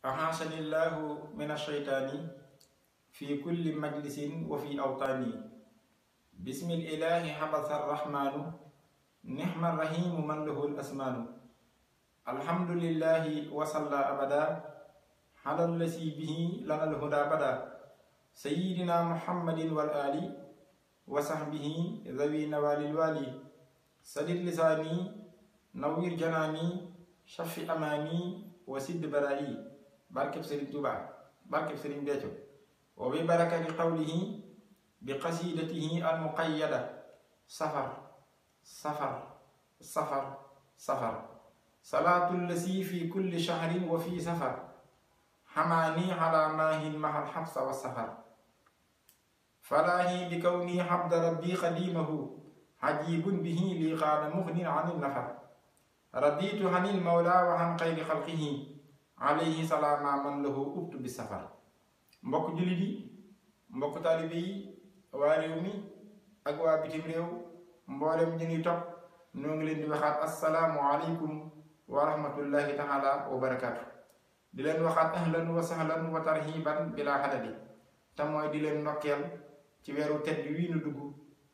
أحاصني الله من الشيطان في كل مجلس وفي أوطاني بسم الإله حبث الرحمن نعم الرحيم من له الأسمان الحمد لله وصلى أبدا على الذي به لنا الهدى بدا سيدنا محمد والآل وصحبه ذوي نوال الوالي سدد لساني نوير جناني شف أماني وسد برائي barkeb Sëriñ Tuubaa barkeb Sëriñ Béthio wa bi barakati qawlihi bi qasidatihi al muqayyada safar safar safar safar salaatul lasi fi kulli shahrin wa fi safar xamaani ala maahin mahal xabsa wa safar falaahi bi kawni xabda rabbi xadimahu xajibun bihi li qaada muxnin an nafar raditu anil mawla wa an xayri xalqihi alayhi salaama man lahu ubtu bi safar mbokk jullit yi mbokk taalibe yi waa réew mi ak waa bitim réew mboolem ñu ngi topp ñoo ngi leen di waxaat assalaamu aleykum wa rahmatullahi taala wa barakaatu di leen waxaat ahlan wa sahlan wa tarhiban bila xadadi te mooy di leen ndokkeel ci weeru tedd wii nu dugg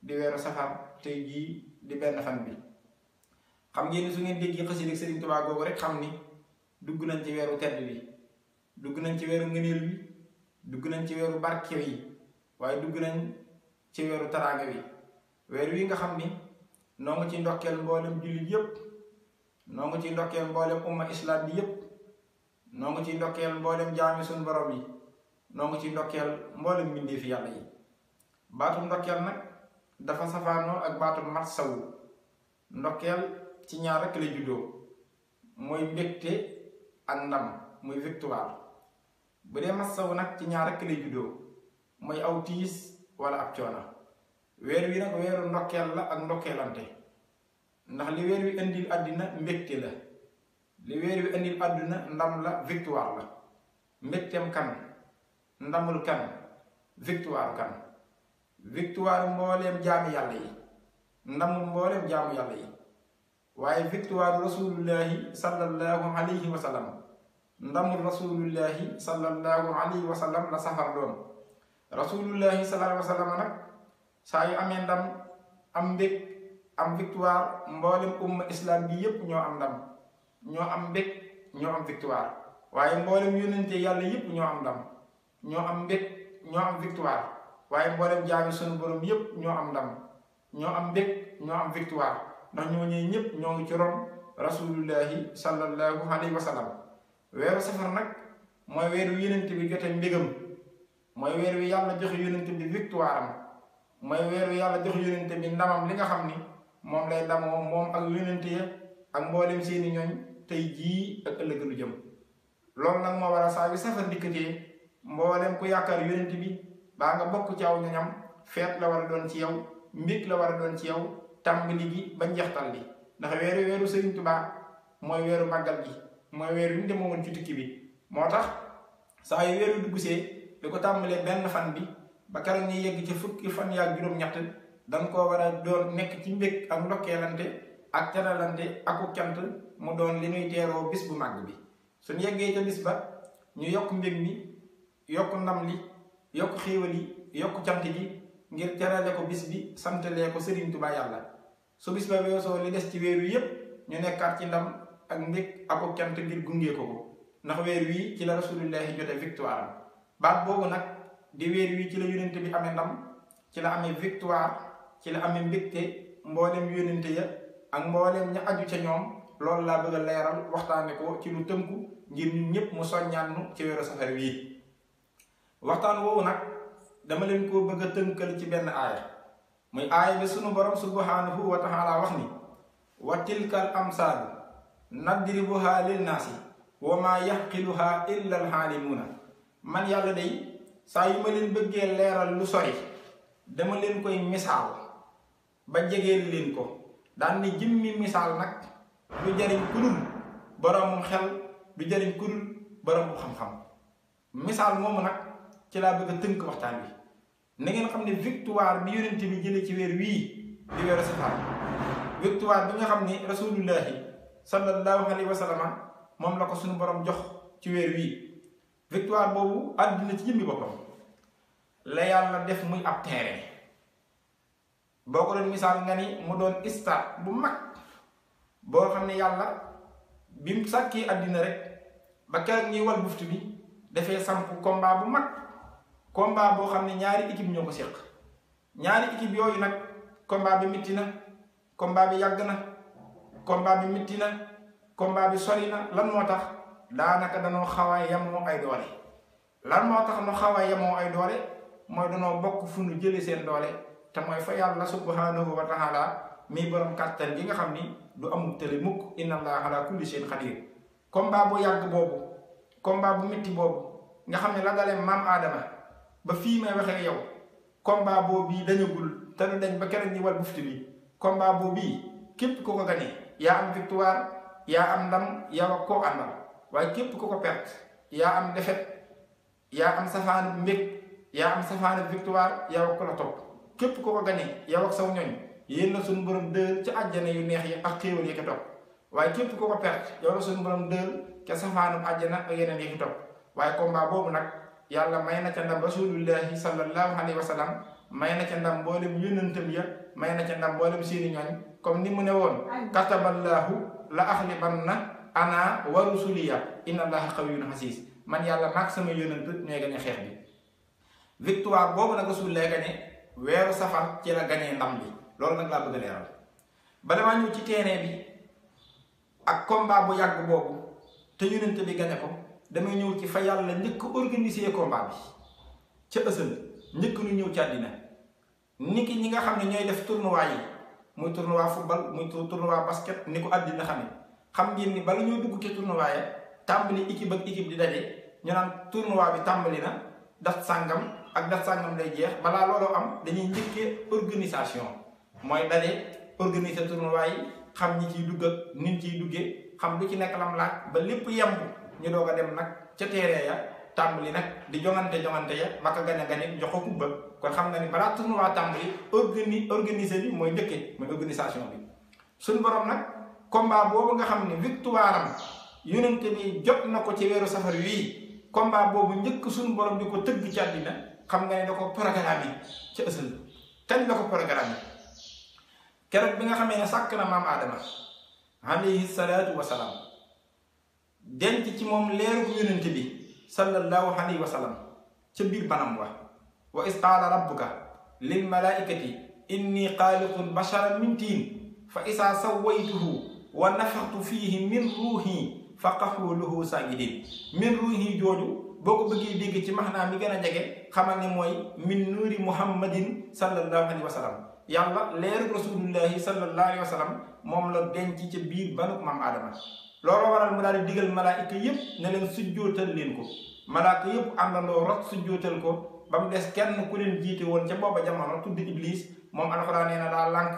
di weeru safar tey jii di benn fan bi xam ngeen ni su ngeen déggee xasida Sëriñ Tuubaa googu rek xam ni dugg nañ ci weeru tedd bi dugg nañ ci weeru ngëneel bi dugg nañ ci weeru barke yi waaye dugg nañ ci weeru taraanga bi weer wi nga xam ni noo ngi ci ndokkeel mboolem jullit yépp noo ngi ci ndokkeel mboolem umma islam bi yépp noo ngi ci ndokkeel mboolem jaami suñ borom yi noo ngi ci ndokkeel mboolem mbindeefi yàlla yi baatu ndokkeel nag dafa safaanoo ak baatu mat sawu ndokkeel ci ñaar rekk lay juddoo mooy mbégte ak ndam muy victoire bu dee massawu nag ci ñaar rekk lay juddoo mooy aw tiis wala ab coona weer wi nag weeru ndokkeel la ak ndokkeelante ndax li weer wi indil àddina mbégte la li weer wi indil àddina ndam la victoire la mbégteem kan ndamul kan victoire kan victoire mbooleem jaamu yàlla yi ndamul mbooleem jaamu yàlla yi waaye victoire rasulullahi sallallahu alayhi wa sallam ndamul rasulullahi sallallahu alayhi wa sallam la safar doon rasulullahi sallallahu alayhi wa sallam nag saa yu amee ndam am mbég am victoire mboolem umma islam bi yépp ñoo am ndam ñoo am mbég ñoo am victoire waaye mboolem yónnente yàlla yépp ñoo am ndam ñoo am mbég ñoo am victoire waaye mboolem jaami sunu borom yépp ñoo am ndam ñoo am mbég ñoo am victoire ndax ñoo ñëw ñëpp ñoo ngi ci ron rasulullahi sallallahu alayhi wa sallam weeru safar nag mooy weer wi yonent bi jote mbégam mooy weer wi yàlla joxe yonent bi victoire am mooy weer wi yàlla joxe yonent bi ndamam li nga xam ni moom lay ndamoo moom ak yonent ya ak mboolem seeni ñooñ tey jii ak ëllëg lu jëm loolu nag moo waral saa yu safar dikkatee mboolem ku yaakaar yonent bi baa nga bokk ci aw ñoñam feet la war a doon ci yow mbég la war a doon ci yow tàmbali gi ba njeextal li ndax weeru Sëriñ Tuubaa mooy weeru màggal gi mooy weer wi mu demoon ci tukki bi moo tax saa yu weeru duggsee di ko tàmbalee benn fan bi ba keroog ñuy yegg ci fukki fan yaak juróom-ñett dañ koo war a doon nekk ci mbég ak ndokkeelante ak teralante aku cant mu doon li ñuy teeroo bis bu màgg bi suñ yeggee ca bis ba ñu yokk mbég mi yokk ndam li yokk xéewal yi yokk cant gi ngir terale ko bis bi santalee ko Sëriñ Tuubaa yàlla su bis ba weesoo li des ci weer wi yépp ñu nekkaat ci ndam ak mbég ako cant ngir gungee ko ndax weer wii ci la rasulullahi jote victoire am baat boobu nag di weer wii ci la yónente bi amee ndam ci la amee victoire ci la amee mbégte mboolem yónente ya ak mboolem ña aju ca ñoom loolu laa bëgg a leeral waxtaane ko ci lu tënku ngir ñun ñépp mu soññaannu ci weeru safar wii waxtaan woowu nag dama leen koo bëgg a tënkal ci benn aaya muy aaya bi sunu borom subhanahu wa taala wax ni wa tilkal amsaalu nadribuha linnaasi wa maa yaxqiluha illa alxaalimuuna man yàlla day saa yu ma leen bëggee leeral lu sori dama leen koy misaal ba jegeel leen ko daan ni jëmmi misaal nag du jariñ kudul boroomum xel du jariñ kudul boroom bu xam-xam misaal moomu nag ci laa bëgg a tënk waxtaan bi na ngeen xam ne victoire bi yonent bi jëlee ci weer wii di weeru safar victoire bi nga xam ne rasulullahi sallallahu alayhi wa sallam moom la ko suñu borom jox ci weer wii victoire boobu àddina ci jëmmi boppam la yàlla def muy ab terrain boo ko doon misaal nga ni mu doon stade bu mag boo xam ne yàlla bi mu sàkkee àddina rek ba keroog ñuy wal buftu bi dafay samp combat bu mag combat boo xam ne ñaari équipe ñoo ko séq ñaari équipe yooyu nag combat bi mitti na combat bi yàgg na combat bi mitti na combat bi sori na lan moo tax daanaka danoo xaw a yemoo ay doole lan moo tax nu xaw a yemoo ay doole mooy danoo bokk fu nu jële seen doole te mooy fa yàlla subhanahu wa taala mi borom kàttan gi nga xam ni du amul tëli mukk inna allaha ala kulli shay'in qadir combat bu yàgg boobu combat bu mitti boobu nga xam ne la dalee maam aadama ba fii may waxee yow combat boobu bii dañagul te du dañ ba keroog ñi wal bufti bi combat boobu bii képp ku ko gagné yaa am victoire yaa am ndam yaa wax koo àndal waaye képp ku ko perte yaa am défaite yaa am safaanu mbég yaa am safaanu victoire yaa wax ko la topp képp ku ko gagné yaa wax saw ñoñ yéen na suñu borom dël ci àjjana yu neex yi ak xéewal yi ko topp waaye képp ku ko perte yow la suñu borom dël ca safaanu àjjana ak yeneen yi ko topp waaye combat boobu nag yàlla may na ca ndam rasulullahi sallallahu alayhi wa sallam may na ca ndam mboolem yónnantam ya may na ca ndam mboolem seeni ñooñ comme ni mu ne woon kataballahu la axlibanna ana wa rusuliya inna allaha qawiyyun xasiis man yàlla maag sama yónnant ñooy gañe xeex bi victoire boobu nag rasulullahi gañe weeru safar ci la gañee ndam bi loolu nag laa bëgg a leeral bala maa ñëw ci terrain bi ak combat bu yàgg boobu te yónnant bi gañe ko damay ñëw ci fa yàlla njëkk organiser combat bi ca ësal njëkk lu ñëw ci àddina niki ñi nga xam ne ñooy def tournoi yi muy tournoi football muy tournoi basket ni ko àddina xam ne xam ngeen ni bala ñoo dugg ci tournoi ya tàmbali équipe ak équipe di daje ñu naan tournoi bi tàmbali na dat sàngam ak dat sàngam lay jeex balaa looloo am dañuy njëkkee organisation mooy daje organiser tournoi yi xam ñi ciy dugg ak nit ciy duggee xam lu ci nekk lam laaj ba lépp yemb ñu doog a dem nag ca terrain ya tàmbali nag di jongante ya maka gañe jox ko kubba kon xam nga ni balaa tournoi tàmbali organiser bi mooy njëkkee mooy organisation bi suñ borom nag combat boobu nga xam ne victoire am yonent bi jot na ko ci weeru safar wii combat boobu njëkk suñ borom di ko tëgg ci àddina xam nga ne da ko programme ci ësal kañ la ko programme keroog bi nga xamee ne sàkk na maam aadama alayhi salaatu wasalaam denc ci moom leeru ko yonent bi sallallahu alayhi wa sallam ca biir banam wa is qaala rabbuka lil malaikati inni xaaliqun basharan min tiin fa isaa sawaytuhu wa nafaxtu fiihi min ruuhi fa qaxu lahu saajidin min ruuhi jooju boo ko bëggee dégg ci maxnaa mi gën a jege xamal ne mooy min nuuri muhammadin sallallahu alayhi wa sallam yàlla leeru rasulullahi sallallahu alayhi wa sallam moom la denc ca biir banuk maam aadama looloo waral mu daal di digal malaayika yépp ne leen sujjootal leen ko malaayika yépp àndandoo rot sujjootal ko ba mu des kenn ku leen jiite woon ca booba jamono tudd iblis moom alxuraan nee na daa lànk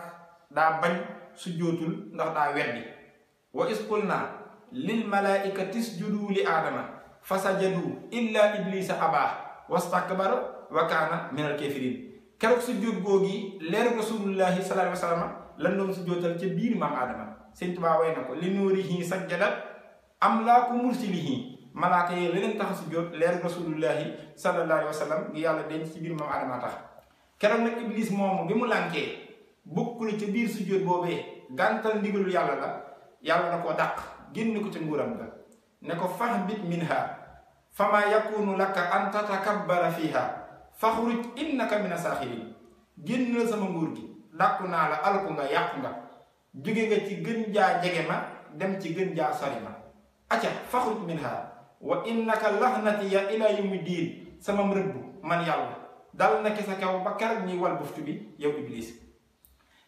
daa bañ sujjootul ndax daa weddi wa is qulna lil malaayikati isjudu li aadama fa sajadu illa iblisa abaa wastakbara wa kaana minal kaafiriin keroog sujjoot googi leeru rasulullahi sallallahu alayhi wa sallam lan doon sujjootal ca biir maam aadama sëñ Tuubaa way na ko li nuurihi sajjadat amlaaku mursilihi malaaka yi leneen tax a sujjoot leeru rasulullahi sallallahu alayhi wa sallam gi yàlla denc ci biir maam aadama tax keroog nag iblis moomu bi mu lànkee bokkul ca biir sujjoot boobee gàntal ndigalul yàlla la yàlla na ko dàq génn ko ca nguuram ga ne ko fahbit minha fama yakunu laka an tatakabbara fiha faxruj innaka mina saaxirin génn la sama nguur gi dàqu naa la alku nga yàqu nga jóge nga ci gën jaa jege ma dem ci gën jaa sori ma acca faxruj minha wa innaka lahnatiya ila yawmi diin sama rëbb man yàlla dal na ki sa kaw ba keroog ñuy wal buftu bi yow iblis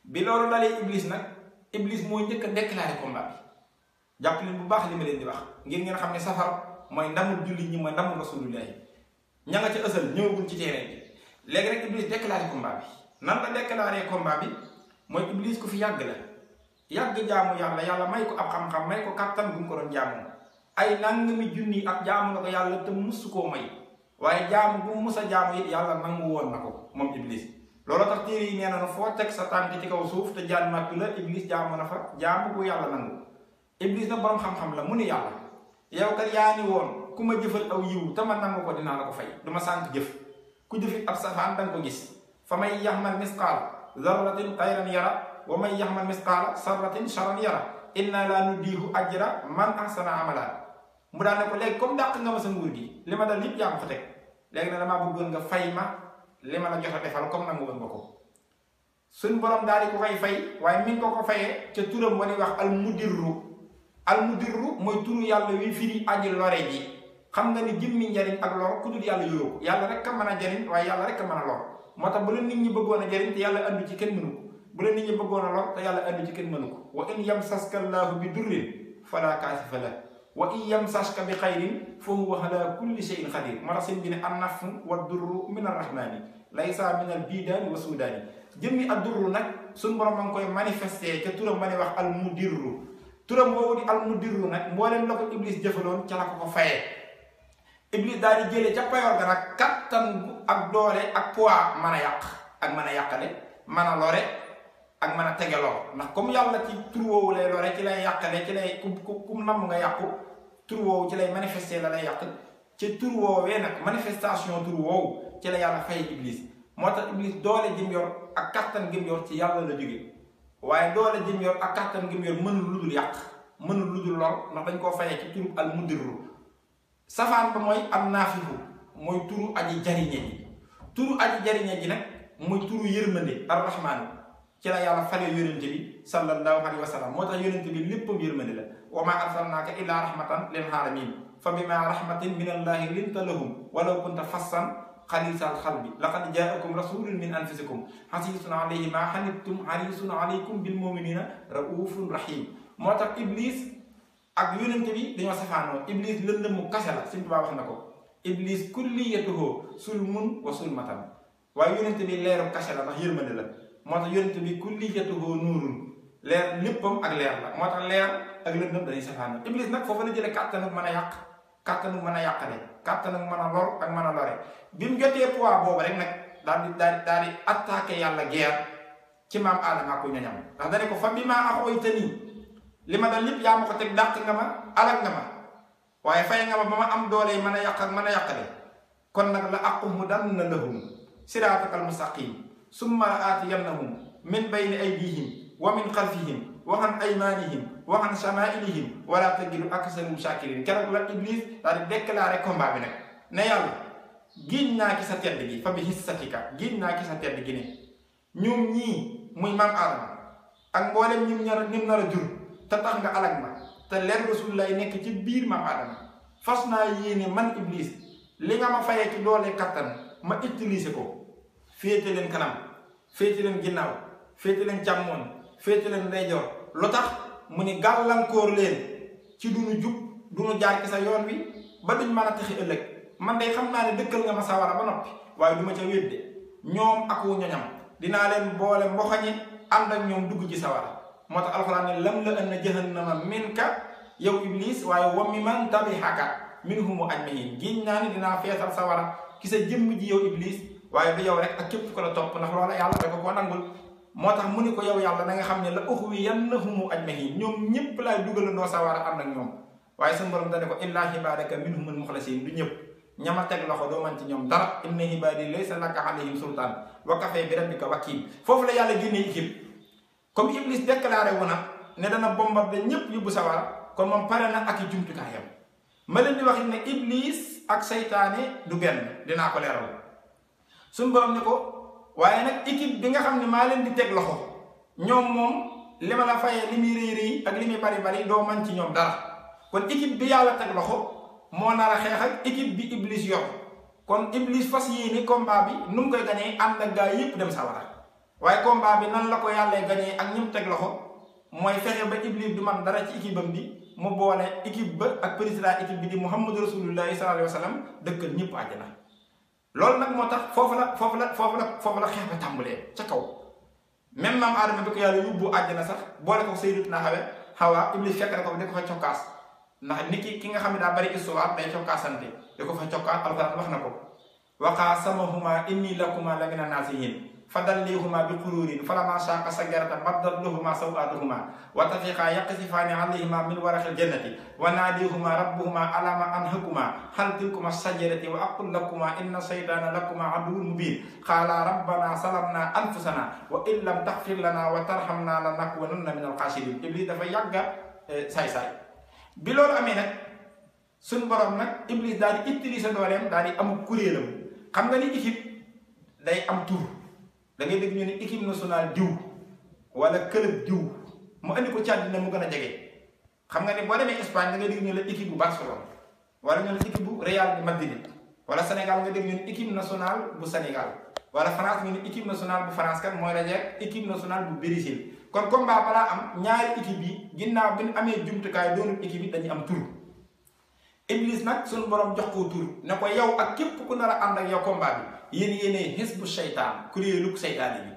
bi loolu dalee iblis nag iblis moo njëkk a déclaré combat bi jàpp leen bu baax li ma leen di wax ngir ngeen xam ne safar mooy ndamul jullit ñi mooy ndamul rasulullahi ña nga ca ësal ñëwagul ci terrain bi léegi rek iblis déclaré combat bi nan la déclaré combat bi mooy iblis ku fi yàgg la yàgg jaamu yàlla may ko ab xam-xam may ko kàttan bu mu ko doon jaamu ay nangami junni ak jaamu na ko yàlla te musu koo may waaye jaamu bu mu mus a jaamu it yàlla nangu woon na ko moom iblis loolu tax téere yi nee na foo teg sa tànk ci kaw suuf te jaan màtt la iblis jaamu na fa jaamu bu yàlla nangu iblis nag borom xam-xam la mu ni yàlla yow kat yaa ni woon ku ma jëfal aw yiw te ma nangu ko dinaa la ko fay du ma sànk jëf ku jëfit ab safaan danga ko gis fa may yaxmal misqaala zarratin xayran yara wa may yaxmal misqaala sarratin charran yara inna laa nudiihu ajra man ahsana amala mu daal ne ko léegi comme dàq nga ma sa nguur gi li ma dal lépp yaa ma ko teg léegi ne damaa bëggoon nga fay ma li ma la jot a defal comme nangu woon nga ko suñ borom daal di ko koy fay waaye mi ngi ko fayee ca turam wa ni wax almudirru mooy turu yàlla wi firi aji lore ji xam nga ni jëmmi njariñ ak lor ku dul yàlla yooyu ko yàlla rek a mën a jariñ waaye yàlla rek a mën a lor moo tax bu la nit ñi bëggoon a jariñ te yàlla andu ci kenn mënu ko bu la nit ñi bëggoon a lor te yàlla andu ci kenn mënu ko wa in yamsaska llaahu bi durrin fala kaasifa la wa in yamsaska bi xayrin fa huwa ala kulli shay'in xadir moo tax seen bi ne an nafu wa durru min arrahmani laysa min al bidaani wa suudaani jëmmi ak durru nag suñ borom ma ngi koy manifesté ca turam ma ne wax al mudirru turam boobu di al mudirru nag mbooleem la ko iblis jëfaloon ca la ko fayee iblis daal di jëlee ca payoor ga nag kattan ak doole ak poids mën a yàq ak mën a yàqale mën a lore ak mën a tegeloo ndax comme yàlla ci tur woowu lay lore ci lay yàqale ci lay ku namm nga yàqu tur woowu ci lay manifesté la lay yàq ci tur woowee nag manifestation tur woowu ci la yàlla fay iblis moo tax iblis doole jëm yor ak kattan gëm yor ci yàlla la jóge waaye doole jëm yor ak kattan gëm yor mënul lu dul yàq mënul lu dul lor ndax dañ koo fayee ci turu al mudirru safaan ba mooy am naafihu mooy turu aji jariñe ji turu aji jariñe ji nag mooy turu yërmande arrahmaan ci la yàlla fale yónente bi sallallahu alayhi wa sallam moo tax yónente bi léppam yërmande la wa ma arsalnaaka illaa rahmatan lil aalamiin fa bima rahmatin min allahi linta lahum walaw kunta fassan xalisal xalbi laqad jaakum rasulun min anfusikum xasiisun alayhi ma xanittum xarisun alaykum bil muminina raufun rahim moo tax iblis ak yónente bi dañoo safaanoo iblis lëndëm mu kase la Sëñ Tuubaa wax na ko iblis kulliyatuhu sulmun wa sulmatan waaye yónente bi leeru kase la ndax yërmande la moo tax yónente bi kulliyatuhu nuurun leer léppam ak leer la moo tax leer ak lëndëm dañuy safaanoo iblis nag foofu la jëlee kàttanu mën a yàq kàttanu mën a yàqale kàttanu mën a lor ak mën a lore bi mu jotee poids boobu rek nag daal di attaqué yàlla guerre ci maam Aadama ak ñoñam ndax dane ko fa bi maa axwaytanii li ma dal lépp yaa ma ko teg dàq nga ma alak nga ma waaye fay nga ma ba ma am doole yi mën a yàq ak mën a yàqale kon nag la aqudanna lahum siraatakal mustaqim summa la aatiyannahum min bayni aydihim wa min xalfihim wa an aymanihim wa an shamailihim wala tajidu aksarahum shakirin keroog la iblis daal di déclaré combat bi nag ne yàlla giñ naa ki sa tedd gi fa bi hissatika giñ naa ki sa tedd gi ne ñoom ñii muy maam Aadama ak mboolem ñim nar a jur te tax nga alag ma te leer Rasulullah nekk ci biir maam Aadama fas naa yéene man iblis li nga ma fayee ci doole kattan ma utiliser ko féete leen kanam féete leen ginnaaw féete leen càmmoñ féete leen ndeyjoor lu tax mu ni gàllankoor leen ci duñu jub duñu jaar ci sa yoon wi ba duñ mën a taxi ëllëg man day xam naa ne dëkkal nga ma sawara ba noppi waaye du ma ca wedde ñoom ak wu ñoñam dinaa leen boole mboxañe ànd ak ñoom dugg ci sawara moo tax alxuraan ne lam la anna jahannama minka yow iblis waaye wa mimman tabi'aka minhum ajma'iin giñ naa ni dinaa feesal sawara ki sa jëmm ji yow iblis waaye du yow rek ak képp ko la topp ndax loola yàlla da ko koo nangul moo tax mu ni ko yow yàlla da nga xam ne la uxwiyannahum ajma'iin ñoom ñëpp laay dugalandoo sawara ànd ak ñoom waaye suñu borom dane ko illaa ibaadaka minhumul muxlasiin du ñëpp ñama teg loxo doo man ci ñoom dara inna ibaadi laysa laka alayhim sultaan wa kafaa bi rabbika wakiil foofu la yàlla génnee équipe comme iblis déclaré wu na ne dana bombardé ñëpp yóbbu sawara kon moom pare na ak i jumtukaayam ma leen di wax ne iblis ak saytaane du benn dinaa ko leeral suñu borom ne ko waaye nag équipe bi nga xam ne maa leen di teg loxo ñoom moom li ma la fayee li muy rëy rëy ak li muy bari bari doo man ci ñoom dara kon équipe bi yàlla teg loxo moo nar a xeex ak équipe bi iblis yor kon iblis fas yéene combat bi nu mu koy gañee ànd ak gaa yépp dem sawara waaye combat bi nan la ko yàllee gañee ak ñim teg loxo mooy fexe ba iblis du man dara ci équipe am bi mu boole équipe ba ak président équipe bi di Muhammadu Rasulullahi sallallahu alayhi wa sallam dëkkal ñëpp àjjana loolu nag moo tax foofu la xeex ba tàmbalee ca kaw même maam Aadama bi ko yàlla yóbbu àjjana sax boole ko Sayyidatuna Hawa iblis fekk na ko di ko fa cokkaas ndax nit ki nga xam ne daa bari histoire day cokkaasante di ko fa cokkaas alxuraan wax na ko wa qaasamahuma inni lakuma la mina naasihiin fadallihuma bi qururin falamma shaqa sajarata baddat lahuma sawatuhuma wa tafiqa yaqsifani alayhima min waraqil jannati wa nadihuma rabbuhuma alama anhakuma hal tilkuma sajarati wa aqul lakuma inna shaytana lakuma aduwwun mubin qala rabbana salamna anfusana wa in lam taghfir lana wa tarhamna lanakunanna minal khasirin. Iblis dafa yàgga saay-saay bi loolu amee nag suñ borom nag Iblis daal di utiliser dooleem daal di am kuréelam. xam nga ni équipe day am tur da ngay dégg ñu ne équipe nationale diw wala club diw mu andi ko ci àddina mu gën a jege. xam nga ni boo demee Espagne da ngay dégg ñu la équipe bu Barcelone wala ñu la équipe bu Real de Madrid wala Sénégal nga dégg ñu ne équipe nationale bu Sénégal wala France ñu ne équipe nationale bu France kat mooy rajeek équipe nationale bu Brésil. kon combat balaa am ñaari équipe yi ginnaaw bi ñu amee jumtukaay doonul équipe yi dañuy am tur. Iblis nag suñu borom jox ko tur ne ko yow ak képp ku nar a ànd ak yow combat bi yéenee xisbu seytaan kuréelu seytaane bi.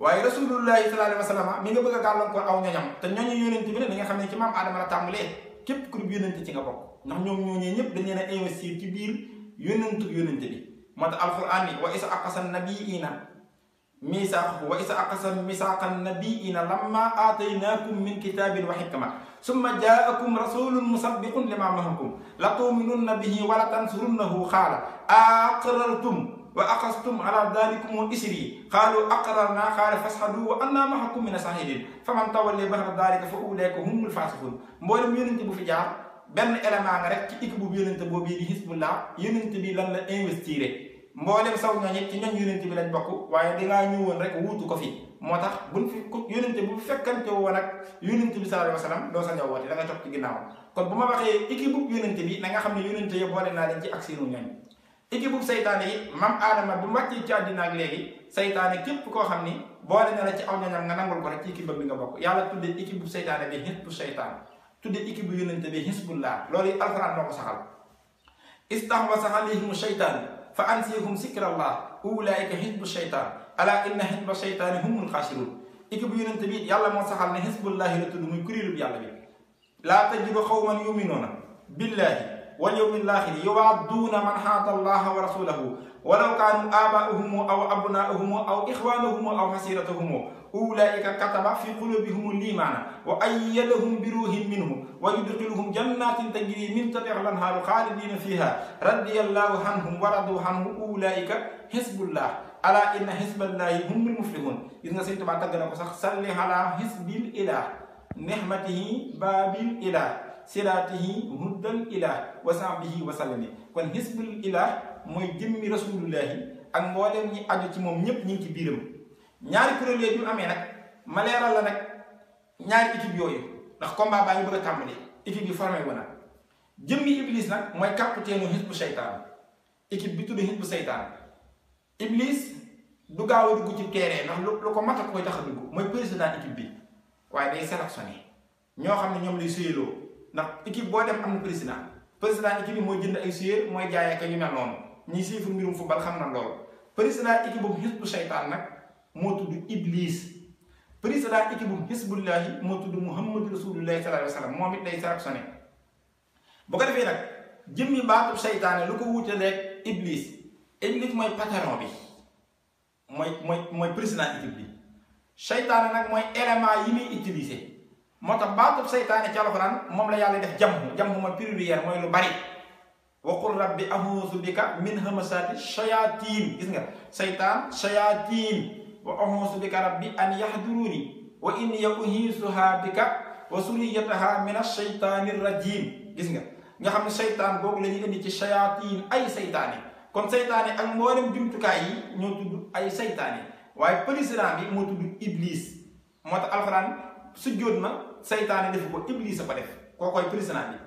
waaye rasulullahi sallallahu alayhi wa sallam mi nga bëgg a gàllankoor aw ñoñam te ñooñu yónent bi ne da nga xam ne ci maam Adama la tàmbalee képp ku yónent ci nga bokk ndax ñoom ñooñee ñëpp dañ leen a investir ci biir yónent bi. moo tax alquran ni wa isa aqasa nabiina misaaxahu wa isa aqasa misaaqa nabiina lamma aataynaakum min kitaabin wa xikma summa jaakum rasulun musaddiqun lima mahakum la tuminunna bihi wala tansurunnahu qaala aqrartum wa aqastum ala dalikum isri qaalu aqrarna qaala fashhadu wa anna mahakum min ashahidin faman tawalla ba'da dalika fa ulaika humul fasiqun. mboolem yónente bu fi jaar benn élément nga rek ci équipe bu yónente boobu di Hizbullah yónente bi lan la investir. mboolem saw ñooñu ci ñoom yónente bi lañ bokk waaye dangaa ñëwoon rek wuutu ko fi moo tax buñ fi yónente bu fekkante woon ak yónente bi sallallahu alayhi wasallam doo sa ñëw woote da nga topp ci ginnaaw. kon bu ma waxee équipe bu yónente bi na nga xam ne yónente yi boole naa leen ci ak seenu ñooñ. équipe bu saytaane yi mam aadama bi mu wàccee ci àddina ak léegi saytaane képp koo xam ni boole na la ci aw ñooñam nga nangul ko rek ci équipe bi nga bokk. yàlla tuddee équipe bu saytaane bi xisbu saytaan tuddee équipe bu yónente bi Hizbullah loolu yi alxuraan moo ko saxal. istahwasa alayhimu saytaan fa ansihum sikrallah ulaika xisbu shaytaan ala inna xisba shaytaani humul xaasirun. équipe bu yónente bi yàlla moo saxal ne Hizbullahi la tudd muy kuréelu yàlla bi. laa tajidu xawman yuminuuna billahi wal yawmil aaxiri yuwaadduuna man xaada allaha wa rasulahu walaw kaanu aabaa'uhum aw abnaa'uhum aw ixwaanahum aw xasiiratahum ulaika kataba fi qulubihim liimaana wa ayyadahum bi ruuhin minhu wa yudxiluhum jannatin tajri min tahtiha al-anhaaru xaalidiina fiiha radiyallahu anhum wa radu anhu ulaika xisbullah ala inna xisballahi humul muflihun. gis nga Sëñ Tuubaa tagg na ko sax salli ala xisbil ilah nihmatihi baabil ilah siraatihi huddan ilah wa sahbihi wa sallami. kon xisbul ilah mooy jëmmi rasulullahi ak mbooleem ñi aju ci moom ñépp ñi ngi ci biiram. ñaari kuréel yooyu bi mu amee nag ma leeral la nag ñaari équipe yooyu ndax combat baa ngi bëgg a tàmbali équipe yi formé wu na. jëmmi Iblis nag mooy capitaine xisbu seytaan équipe bi tudd xisbu seytaan. Iblis du gaaw a dugg ci terrain ndax lu ko mat a koy tax a dugg mooy président équipe bi waaye day sélectionné ñoo xam ne ñoom lay suyeloo ndax équipe boo dem am na président équipe bi mooy jënd ay suyeel mooy jaay ak yu mel noonu ñi siifur mbirum football xam na loolu. président équipe boobu xisbu seytaan nag moo tudd Iblis. président équipe bu Hizbullahi moo tudd Muhammad Rasulullahi sallallahu alayhi wa sallam moom it day sélectionné. bu ko defee nag jëmmi baatub seytaane lu ko wuutaleeg Iblis. Iblis mooy patron bi mooy président équipe bi. seytaane nag mooy élément yi muy utiliser moo tax baatub seytaane ci alxuraan moom la yàlla def jamhu mooy pluriel mooy lu bari. wa qul rabbi a'uuzu bika min hamasaati shayaatiin gis nga seytaan shayaatiin. wa a'uuzu bika rabbi an yahduruuni wa inni u'iizuhaa bika wa zurriyyatahaa mina shaytaani rajiim gis nga xam ne seytaan boobu la ñuy indi ci shayaatiin ay seytaane. kon seytaane ak mboolem jumtukaay yi ñoo tudd ay seytaane waaye président bi moo tudd Iblis. moo tax alxuraan sujjóot na seytaane defu ko Iblis a ko def koo koy président bi.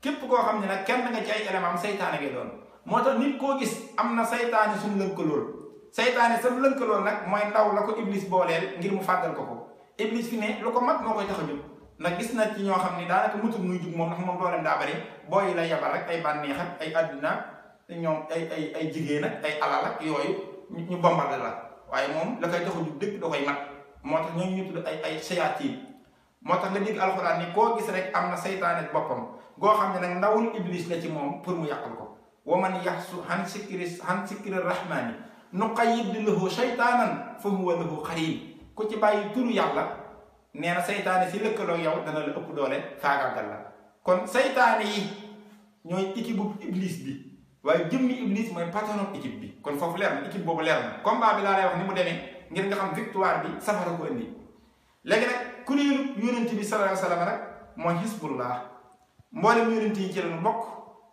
képp koo xam ne nag kenn nga ci ay élément am seytaane ngay doon moo tax nit koo gis am na seytaane suñu lënkalool. seytaane sa lënkalool nag mooy ndaw la ko Iblis booleel ngir mu fàggal ko Iblis fi ne lu ko mat moo koy tax a jóg ndax gis na ci ñoo xam ne daanaka mutul muy jug moom ndax moom dooleem daa bari booy la yabal rek ay bànneex ak ay àdduna ñoom ay jigéen ak ay alal ak yooyu ñu bombardé la waaye moom la koy tax a jóg dëkk da koy mat moo tax ñooñu ñu tudd ay sayaatiin. moo tax nga dégg alxuraan ni koo gis rek am na seytaane boppam goo xam ne nag ndawul Iblis la ci moom pour mu yàqal ko. wa man yaxsu han sikri rahmaani nuqayyid lahu shaytaanan fa huwa lahu qarin ku ci bàyyi turu yàlla nee na saytaane si lëkkaloo yow dana la ëpp doole faagaagal la. kon saytaane yi ñooy équipe bu iblis bi waaye jëmmi iblis mooy patron équipe bi kon foofu leer na équipe boobu leer na combat bi laa lay wax ni mu demee ngir nga xam victoire bi safara ko indi. léegi nag kuréelu yonent bi sallallahu alayhi wa sallam nag mooy Hizbullah mboolem yonent yi ci lañu bokk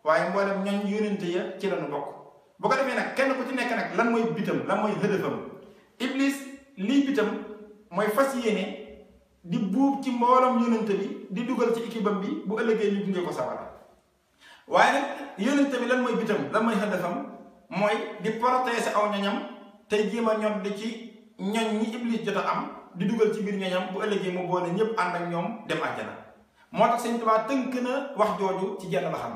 waaye mboolem ñoñ yonent ya ci lañu bokk. bu ko defee nag kenn ku ci nekk nag lan mooy bitam lan mooy hëdëfam iblis lii bitam mooy fas yéene di buub ci mbooloom yonent bi di dugal ci équipe am bi bu ëllëgee ñu gunge ko sawara. waaye nag yonent bi lan mooy bitam lan mooy hëdëfam mooy di protéger aw ñoñam tey jéem a ñod di ci ñoñ ñi iblis jot a am di dugal ci biir ñoñam bu ëllëgee mu boole ñëpp ànd ak ñoom dem àjjana. moo tax Sëñ Tuubaa tënk na wax jooju ci jenn la xam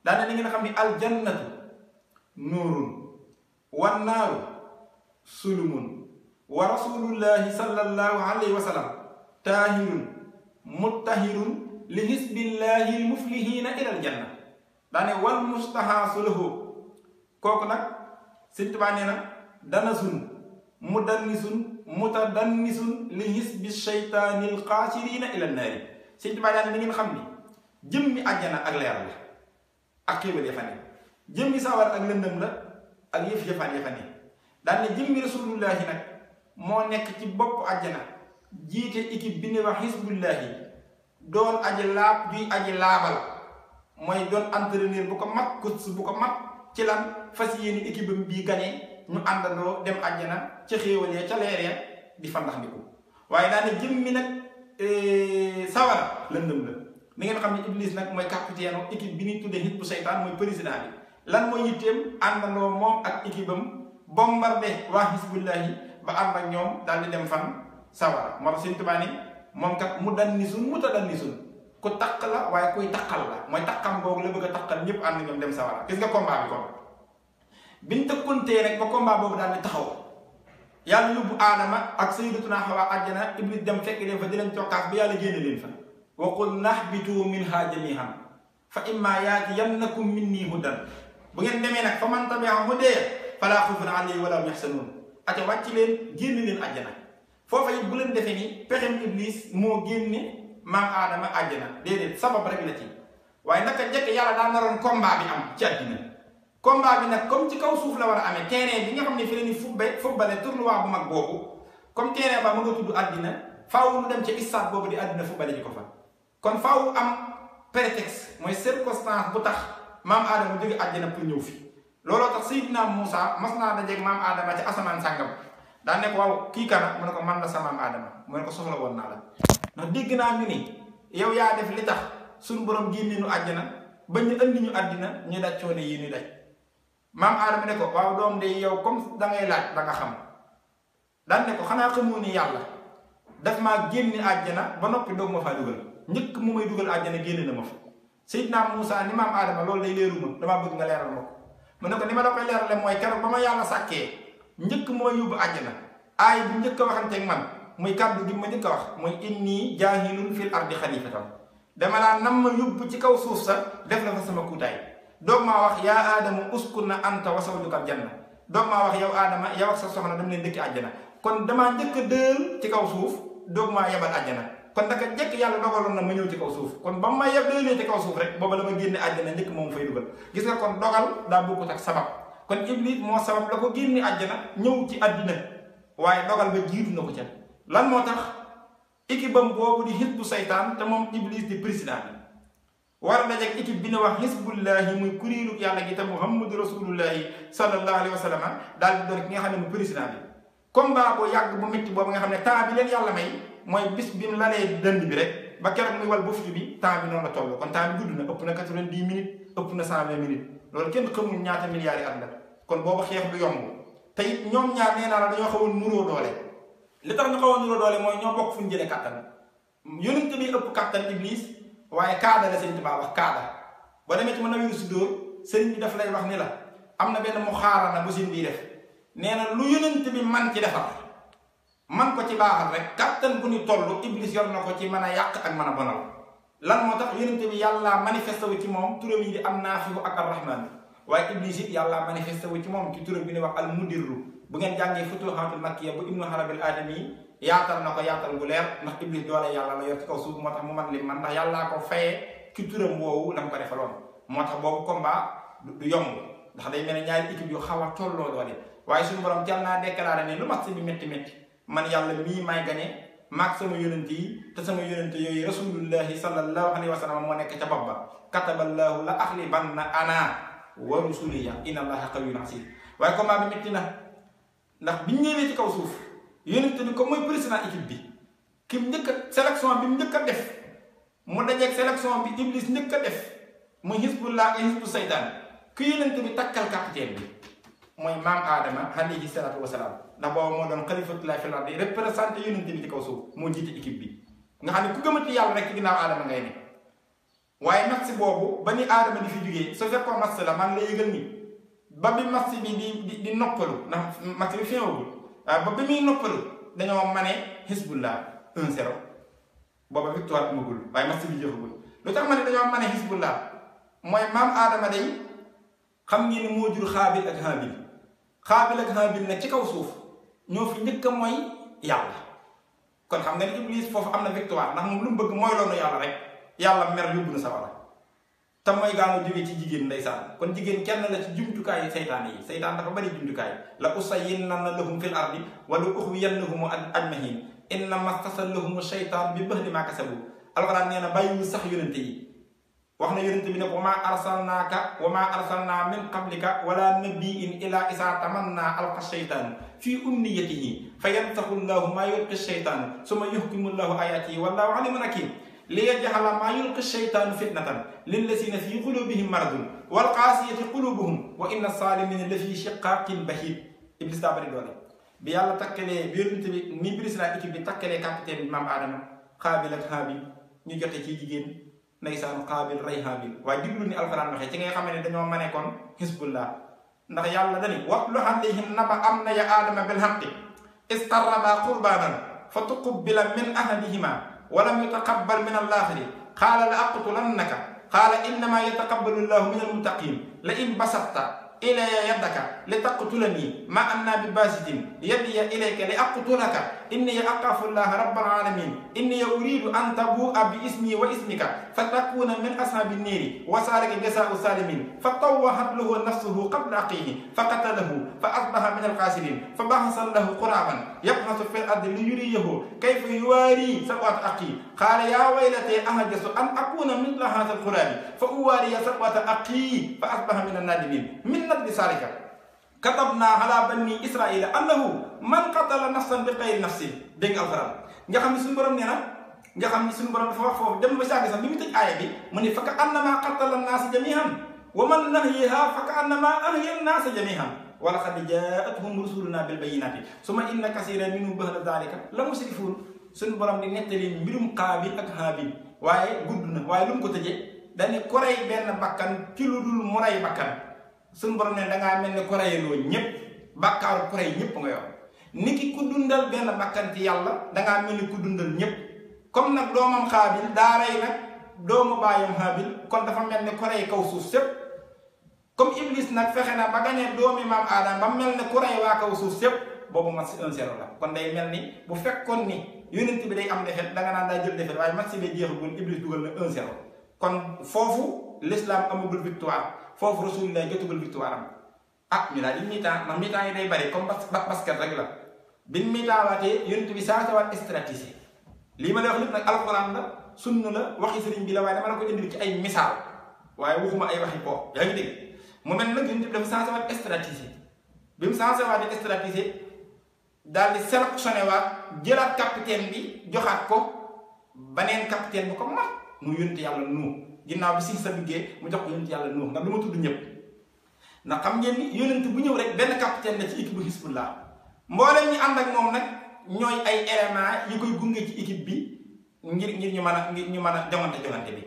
daane ni ngeen xam ni aljannatu nuurun wan naaru sulumun wa rasulullahi sallallahu alayhi wa sallam taahirun muttahirun li hisbillahi almuflihina ila aljanna daane wal mustahaasu lahu kooku nag Sëñ Tuubaa nee na danasun mudannisun mutadannisun li hisbi shaytaani alxaasiriina ila naari. Sëñ Tuubaa daane ni ngeen xam ni jëmmi àjjana ak leer la ak xéewal ya fa ne jëmmi sawar ak lëndëm la ak yëf yëfaan ya fa ne daan ne jëmmi rasulullahi nag moo nekk ci bopp àjjana jiite équipe bi ne wax Hizbullahi doon aji laab juy aji laabal mooy doon entraîneur bu ko mat coach bu ko mat ci lan fas yéeni équipe am bii ganee ñu àndandoo dem àjjana ca xéewal ya ca leer ya di fandax ndiku waaye daan ne jëmmi nag sawara lëndëm la ni ngeen xam ne iblis nag mooy capitaine équipe bi ñuy tuddee Hizbu Seytaan mooy président bi lan mooy yitteem àndandoo moom ak équipe am bombardé waa Hizbullahi ba ànd ak ñoom daal di dem fan sawara. moo tax Sëñ Tuubaa ni moom kat mudannisun mutadannisun ku taq la waaye kuy taqal la mooy taqam googu la bëgg a taqal ñëpp ànd ñoom dem sawara. gis nga combat bi kon biñ tëkkuntee rek ba combat boobu daal di taxaw yàlla yóbbu aadama ak sayyidatuna Hawa àjjana iblis dem fekk leen fa di leen cokkaas ba yàlla génne leen fa. wa qul nahbitu minha jami'an fa imma yaatiyannakum minni hudan bu ngeen demee nag fa man tabi'a hudaya falaa khawfun alayhim wa laa hum yahzanun ate wàcc leen génn leen àjjana. foofa it bu leen defee ni pexem iblis moo génne maam aadama àjjana déedéet sabab rek la ci waaye naka njëkk yàlla daa naroon combat bi am ci àddina. combat bi nag comme ci kaw suuf la war a amee terrain bi nga xam ne fi la ñuy footballé tournoi bu mag boobu comme terrain ba mu nga tudd àddina faaw mu dem ca stade boobu di àddina footballé ji ko fa. kon faaw am prétexte mooy circonstance bu tax maam aadama jóge àjjana pour ñëw fi looloo tax Seydina Muusa mas naa dajeeg maam aadama ci asamaan sàngam daa ne ko waaw kii kana mu ne ko man la sa maam aadama mu ne ko soxla woon naa la ndax dégg naa ñu ni yow yaa def li tax suñu borom génne ñu àjjana ba ñu andi ñu àddina ñu daj coono yi ñu daj. maam aadama ne ko waaw doom de yow comme da ngay laaj da nga xam daan ne ko xanaa xamoo ni yàlla daf maa génne àjjana ba noppi doog ma faa dugal njëkk mu may dugal àjjana génne na ma fa. Seydina Muusa ni maam aadama loolu day leeru ma damaa bëgg nga leeral ma ko mu ne ko ni ma la koy leerale mooy keroog ba ma yàlla sàkkee njëkk moo yóbbu àjjana aay bu njëkk a waxanteeg man muy kàddu gi ma njëkk a wax mooy inni jaahilun fil ardi xalifatan dama laa nam ma yóbbu ci kaw suuf sa def la fa sama kuutaay doog maa wax yaa aadama uskuna anta wa zawjukal janna doog maa wax yow aadama yow ak sa soxna dama leen dëkki àjjana kon damaa njëkk a dël ci kaw suuf doog maa yebal àjjana kon naka njëkk yàlla dogaloon na ma ñëw ci kaw suuf kon ba ma yeb dëlee ci kaw suuf rek booba la ma génne àjjana njëkk moom fay dugal gis nga kon dogal daa bokkut ak sabab kon iblis moo sabab la ko génne àjjana ñëw ci àddina waaye dogal ba jiitu na ko ca lan moo tax équipe bam boobu di Hizbu Seytaan te moom iblis di président bi war a dajeeg équipe bi ne wax Hizbullahi muy kuréelu yàlla gi te Muhammadu Rasulullahi sallallahu alayhi wa sallam daal di doon ki nga xam ne mu président bi combat bu yàgg bu métti boobu nga xam ne temps bi leen yàlla may mooy bis bi mu lalee dënd bi rek ba keroog muy wal buftu bi temps bi noonu la toll kon temps bi gudd na ëpp na 90 minutes ëpp na 120 minutes loolu kenn xamul ñaata milliards yi at la kon boobu xeex du yomb te it ñoom ñaar nee naa la dañoo xaw a nuroo doole li tax ñu xaw a nuroo doole mooy ñoo bokk fu ñu jëlee kàttan yonent bi ëpp kàttan iblis waaye kaada la Sëriñ Tuubaa wax kaada boo demee ci mën a wiru si dóor sëriñ bi daf lay wax ni la am na benn mu xaarana bu sin bii def nee na lu yonent bi man ci defar man ko ci baaxal rek kàttan bu ñu toll iblis yor na ko ci mën a yàq ak mën a bonal lan moo tax yonent bi yàlla manifesté wu ci moom turam yi di am naafiu ak arrahman waaye Iblis it yàlla manifesté wu ci moom ci turam bi ne wax al mudirru bu ngeen jàngee futuhatul makkiya bu ibnu harabil adami yaatal na ko yaatal gu leer ndax Iblis doole yàlla la yor ci kaw suuf moo tax mu man lim man ndax yàllaa ko fayee ci turam woowu la mu ko defaloon moo tax boobu combat du yomb ndax day mel ne ñaari équipe yu xaw a tolloo doole waaye suñu borom teel naa déclaré ne lu match bi métti métti man yàlla mii may gagné maag sama yonent yi te sama yonent yooyu rasulullahi sallallahu alayhi wa sallam moo nekk ca bopp ba kataballahu la axlibanna ana wa rusuliya inna allaha qawiyyun aziz waaye combat bi métti na ndax biñ ñëwee ci kaw suuf yonent bi comme mooy président équipe bi ki mu njëkk a sélection bi mu njëkk a def mu dajeeg sélection bi Iblis njëkk a def muy Hizbullah ak Hizbu Saytaan ki yonent bi takkal capitaine bi mooy maam Adama alayhi salaatu wa salaam ndax boobu moo doon xalifatullahi fil ardi représenté yonent bi ci kaw suuf moo jiite équipe bi nga xam ne ku gëmati yàlla rek ci ginnaaw Adama ngay ne waaye match boobu ba ni Adama di fi jógee su fekkoon match la maa ngi lay yëgal ni ba bi match bi di noppalu ndax match bi feewagul ba bi muy noppalu dañoo mane Hizbullah 1-0 booba victoire amagul waaye match bi jeexagul lu tax ma ne dañoo mane Hizbullah mooy maam Adama day xam ngeen ni moo jur Xaabil ak Haabil nag ci kaw suuf ñoo fi njëkk a mooy yàlla kon xam nga ni Iblis foofu am na victoire ndax moom lu mu bëgg mooy loonu yàlla rek yàlla mer yóbbu na sawara te mooy gaanu jógee ci jigéen ndeysaan kon jigéen kenn la ci jumtukaay seytaan yi seytaan dafa bari jumtukaay la usayyinanna lahum fil ardi wala uxwiyannahum ajmahin innama stasalahum sheytaan bi bahdi ma kasabu alxuraan nee na bàyyiwul sax yonente yi wax na yonente bi ne ko maa arsalnaaka wa maa arsalnaa min qablika wala nabiin ila isa tamanna alqa sheytaan fi umniyatihi fa yansaxu llahu maa yulqi sheytaan summa yuhkimu llahu ayatihi wallahu alimun hakim liyaj'ala maa yulqi sheytaanu fitnatan lillazina fi qulubihim maradun wal qaasiyati qulubuhum wa inna saalimina la fi shiqaaqin bahiid Iblis daa bari doole bi yàlla takkalee bi yonente bi ni président équipe bi takkalee capitaine bi maam Adama Xaabil ak Haabil ñu jote ci jigéen ndeysaan Xaabil rey Haabil waaye diglu ni alxuraan waxee ci ngay xam ne dañoo mane kon Hizbullah ndax yàlla dani watlu alayhim naba am na ya aadama bil haqqi istarraba qurbaanan fa tuqubila min ahadihima walam yutaqabbal min al-aaxiri qaala la aqtulannaka qaala innama yataqabbalu llahu min al-muttaqin la in basatta ilaya yaddaka li taqtulani ma anna bi basitin yadiya ilayka li aqtulaka inni aqafu llaha rabbal alamin inni uridu an tabua bi ismi wa ismika fa takuna min ashabi nniiri wa zalika jazaau salimin fa tawahat lahu nafsuhu qabla aqihi fa qatalahu fa asbaha min alxasirin fa bahasa lahu quraban yabhasu fi l ardi li yuriyahu kayfa yuwaari sawat aqi qaala ya waylate ahjasu an akuna mithla hadha alqurabi fa uwaariya sawata aqi fa asbaha min annadimin bi salika katabna ala bani israila annahu man qatala nafsan bi xayri nafsin dégg nga alxuraan nga xam ne suñu borom nee na nga xam ne suñu borom dafa wax foofu dem ba sàgg sax bi mu tëj aaya bi mu ne fa ka annama qatala naasa jamihan wa man nahyiha fa ka annama ahya naasa jamihan wa laqad jaa'athum rusuluna bil bayyinati summa inna kasiran minhum ba'da dhalika la musrifun suñu borom di nettali mbirum Qaabil ak Haabil waaye gudd na waaye lu mu ko tëjee dañu ko rey benn bakkan ci lu dul mu rey bakkan suñu borom ne dangaa mel ni ko reyaloo ñëpp bàkkaaru ko rey ñëpp nga yor niki ku dundal benn bakkan ci yàlla dangaa mel ni ku dundal ñëpp comme nag doomam Xaabil daa rey nag doomu baayam Haabil kon dafa mel ni ko rey kaw suuf sépp comme Iblis nag fexe na ba gañee doomi maam Aadama ba mel ni ku rey waa kaw suuf sépp boobu match 1-0 la kon day mel ni bu fekkoon ni yonent bi day am defet danga naan daa jël defet waaye match bi jeexagul Iblis dugal na 1-0 kon foofu l'islam amagul victoire foofu rasulullah jotugul victoire am ñu daal di mi-temps ndax mi-temps yi day bari comme basket rek la biñ mi-temps waatee yonent bi saa sa waat stratégie lii ma lay wax lépp nag alxuraan la sunna la waxi sëriñ bi la waaye dama la ko indil ci ay misaal waaye waxuma ay waxi po yaa ngi dégg mu mel nag yonent bi dafa saa sa waat stratégie bi mu saa sa waat stratégie daal di sélectionné waat jëlaat capitaine bi joxaat ko baneen capitaine bu ko mat mu yonent yàlla Nuux ginnaaw bi si sa liggéey mu jox ko yonent yàlla Nuux ndax lu ma tudd ñëpp ndax xam ngeen ni yonent bu ñëw rek benn capitaine la ci équipe bu Hizbullah mboolem ñi ànd ak moom nag ñooy ay éléments yi koy gunge ci équipe bi ngir ñu mën a jongante bi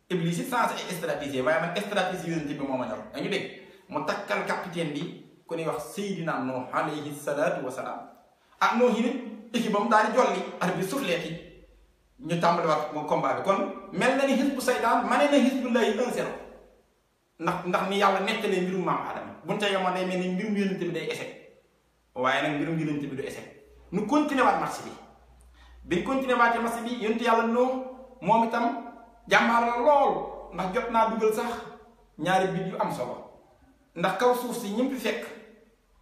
Iblis it sans ay stratégie waaye man stratégie yonent bi moo ma ñor dañu dégg mu takkal capitaine bi ku ñuy wax Seydina Nuux alayhi salaatu wa salaam Nuux yi nit équipe am daal di jolli ar bi sufleeti ñu tàmbaliwaat moom combat bi kon mel na ni Hizbu Saytaan mane na Hizbullah yi 1-0 ndax ni yàlla nettalee mbirum maam Adama buñ ca yemoon day mel ni mbirum yonent bi day échec waaye nag mbirum yonent bi du échec nu continuer waat marché bi biñ continuer waatee marché bi yonent yàlla Nuux moom itam jàmbaar la lool ndax jot naa dugal sax ñaari bit yu am solo ndax kaw suuf si ñim fi fekk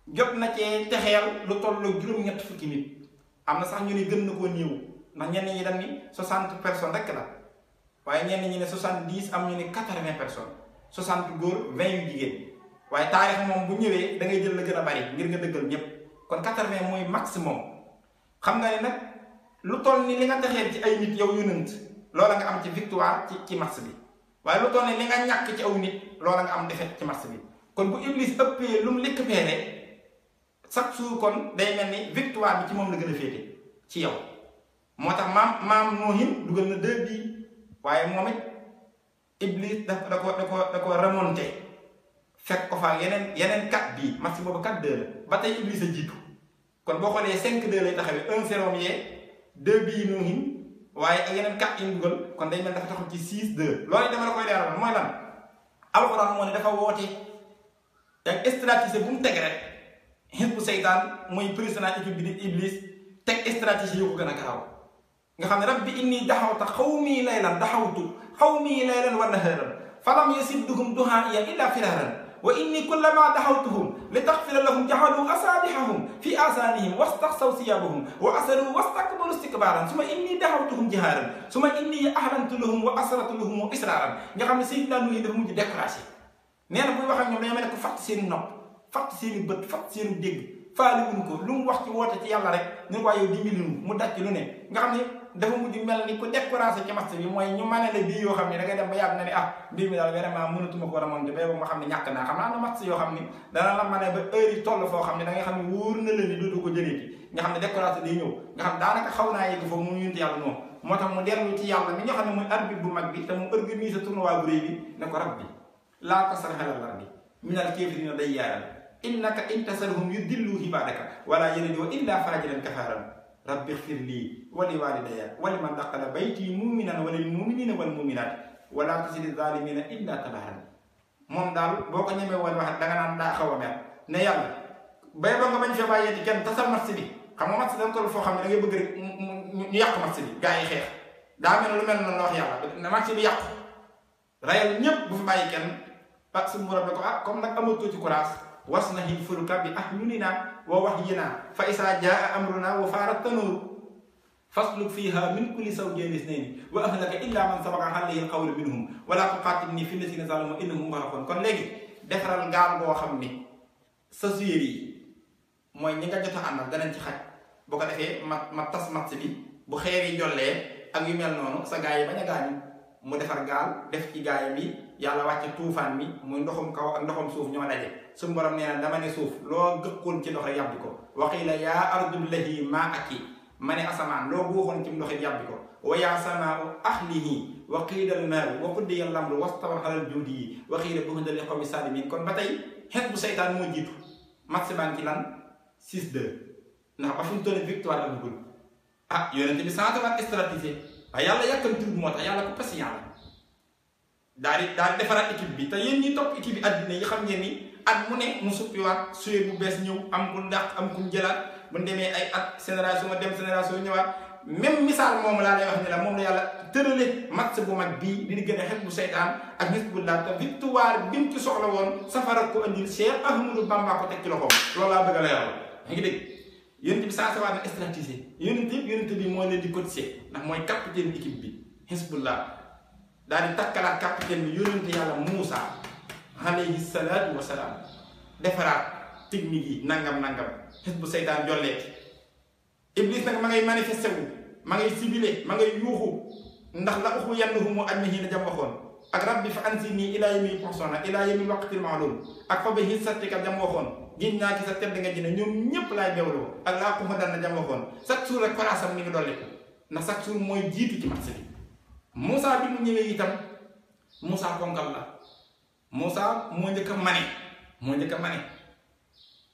jot na cee texeel lu tolloo juróom-ñett fukki nit am na sax ñu ne gën na koo néew ndax ñenn ñi dañ ni 60 personnes rek la waaye ñenn ñi ne 70 am ñu ne 80 personnes 60 góor 20 yu jigéen waaye taarix moom bu ñëwee da ngay jël la gën a bari ngir nga dëggal ñépp kon 80 mooy maximum xam nga ne nag lu toll ni li nga texeel ci ay nit yow yonent loola nga am ci victoire ci match bi waaye lu toll ni li nga ñàkk ci aw nit loola nga am défaite ci match bi kon bu Iblis ëppee lu mu récupéré chaque jour kon day mel ni victoire bi ci moom la gën a féete ci yow moo tax maam Nuuhin dugal na 2 bii waaye moom it Iblis da ko remonté fekk ko fa yeneen 4 bii match boobu 4-2 la ba tey Iblis a jiitu kon boo xoolee 5-2 lay taxawee 1-0 yee 2 bii Nuuhin waaye ak yeneen 4 yi dugal kon day mel dafa taxaw ci 6-2 loolu dama la koy leeral mooy lan alxuraan moo ne dafa woote ak stratégie bu mu teg rek Hizbu Seytaan mooy président équipe bi di Iblis teg stratégie yu ko gën a gaaw nga xam ne rabbi inni daxawta xawmi laylan wa naharan falam yasidduhum duhaaiya illa firaran wa inni kullama daxawtuhum li taxfira lahum jaxalu asaabixahum fi asaanihim wastaxsaw siyabahum wa asaru wastakbaru istikbaaran suma inni daxawtuhum jihaaran suma inni ahlantu lahum wa asratu lahum israaran nga xam ne Seydina Nuuh dafa mujj découragé nee na buy wax ak ñoom dañoo mel ne ko fàtt seeni nopp fàtt seeni bët fàtt seeni dégg faali wuñ ko lu mu wax ci woote ci yàlla rek ñu ko yow dimbali mu daj ci lu ne nga xam ne dafa mujj mel ni ku découragé ci match bi mooy ñu mane la bii yoo xam ne da ngay dem ba yàgg na ni mbir mi daal vraiment mënatuma ko war a monté ba ma xam ne ñàkk naa xam naa na match yoo xam ne dana la mane ba heure yi toll foo xam ne da ngay xam ne wóor na la ni dootu ko jëleeti nga xam ne découragé day ñëw nga xam daanaka xaw naa yegg foofu mu yunti yàlla noonu moo tax mu dellu ci yàlla mi nga xam ne mooy arbitre bu mag bi te mu organise tournoi bu réy bi ne ko rabbi laa tasar xelal ardi minal kaafiriina dayyaaran innaka intasarhum yudillu ibaadaka wala yalidu illa faajiran kafaaran rabbi xfir lii wa li waalidayya wa liman daxala bayti muminan wa lil muminina wal muminaat wala tasidi zaalimiina illa tabaaran moom daal boo ko ñemee woon wax danga naan daa xaw a mer ne yàlla bay ba nga bañ fa bàyyeeti kenn tasal match bi xam nga match dana toll foo xam ne da ngay bëgg rek ñu yàq match bi gaa yi xeex daa mel lu mel noonu la wax yàlla na match bi yàqu rayal ñépp bu fa bàyyi kenn suñu borom ne ko comme nag amatoo ci courage wasnahil fulka bi ahyuninaa wa wahyinaa fa izaa jaa amrunaa wa faarat tanuur fasluk fiihaa min kulli zawjayni isnayni wa ahlaka illaa man sabaqa alayhi al-qawlu minhum wa laa tuqaatilnii fii llaziina zalamu innahum mughraqoon kon léegi defaral gaal boo xam ni sa suyéer yi mooy ñi nga jot a àndal danañ ci xaj boo ko defee ma tas match bi bu xeer yi jollee ak yu mel noonu sa gaa yi bañ a gaañu mu defar gaal def ci gaay bi yàlla wàcce tuufaan mi muy ndoxum kaw ak ndoxum suuf ñoo daje suñu borom nee na dama ne suuf loo gëkkoon ci ndox rek yàbbi ko waqiila yaa ardu llahi maa'aki ma ne asamaan loo buuxoon ci ndox it yàbbi ko wa yaa samaa'u ahlihi wa qiila al-maa'u wa qudiya al-amru wastawat alal juudi wa qiila bu'dan li qawmi saalimiin kon ba tey Hizbu Seytaan moo jiitu match baa ngi ci lan 6-2 ndax ba fi mu toll victoire amagul yonent bi sans stratégie waaye yàlla yàkkamti moo tax yàlla ko patient la daal di defaraat équipe bi te yéen ñi topp équipe bi àddina yi xam ngeen ni at mu ne mu suppiwaat suye bu bees ñëw am ku ndàq am ku jëlaat bu demee ay at génération dem génération ñëwaat même misaal moom laa lay wax ne la moom la yàlla tërale match bu mag bii di gën a Hizbu Seytaan ak Hizbullah te victoire bi mu ci soxla woon safara ko andil Cheikh Ahmadou Bamba ko teg ci loxoom loolu laa bëgg a leeral yaa ngi dégg yonent bi saa waat na stratégie yonent bi moo leen di coacher ndax mooy capitaine équipe bi Hizbullah daal di takkalaat capitaine bi yonent yàlla Muusa alayhi salaatu wa salaam defaraat technique yi nangam Hizbu Seytaan jolleeti Iblis nag ma ngay manifesté wu ma ngay ciblé ma ngay yuuxu ndax la ughwiyannahum ajma'iina jam waxoon ak rabbi fa anzirnii ilaa yawmi yub'asuuna ilaa yawmil waqtil ma'luum ak fa bi'izzatika jam waxoon gis naa ci sa tedd nga ji ne ñoom ñépp laay bewloo ak laa ko ma daan na jam waxoon chaque jour rek palaasam ni ngi dolli ko ndax chaque jour mooy jiitu ci match bi Moussa bi mu ñëwee itam Moussa ponkal la Moussa moo njëkk a mane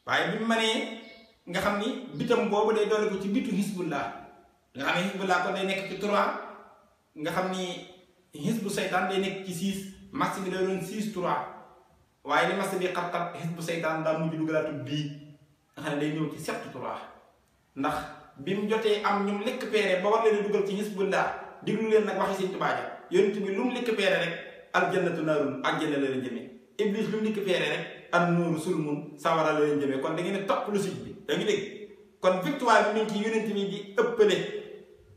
waaye bi mu manee nga xam ni bitam boobu day dolli ko ci bitu Hizbullah nga xam ne Hizbullah kon day nekk ci 3 nga xam ni Hizbu Seytaan day nekk ci 6 match bi day doon 6-3 waaye li mas bi xat-xat xisbu seytaan daa mujj dugalaatu bii nga xam ne day ñëw ci septu trois ndax bi mu jotee am ñum lekk peere ba war leen dugal ci xisbullah diglu leen nag waxi Sëñ Tuubaa ja yonent bi lu mu lekk peere rek aljannatu naarun aljanna la leen jëmee iblis lu mu lekk peere rek an nuuru sulmun sawara la leen jëmee kon da ngeen ne topp logique bi da ngi dégg kon victoire bi mi ngi ci yonent bi di ëppale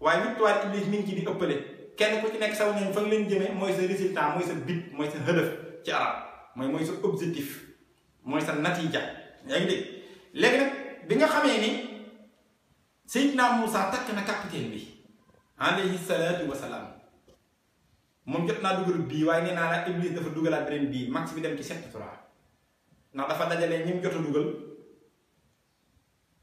waaye victoire iblis mi ngi ci di ëppale kenn ku ci nekk saw ñoom fa nga leen jëmee mooy sa résultat mooy sa but mooy sa hëdëf ci arab mooy sa objectif mooy sa natija yaa ngi dégg léegi nag bi nga xamee ni Seydina Moussa takk na capitaine bi alayhi salaatu wa salaam moom jot naa dugal bii waaye nee naa la iblis dafa dugalaat beneen bii max bi dem ci 7-3 ndax dafa dajale ñi mu jot a dugal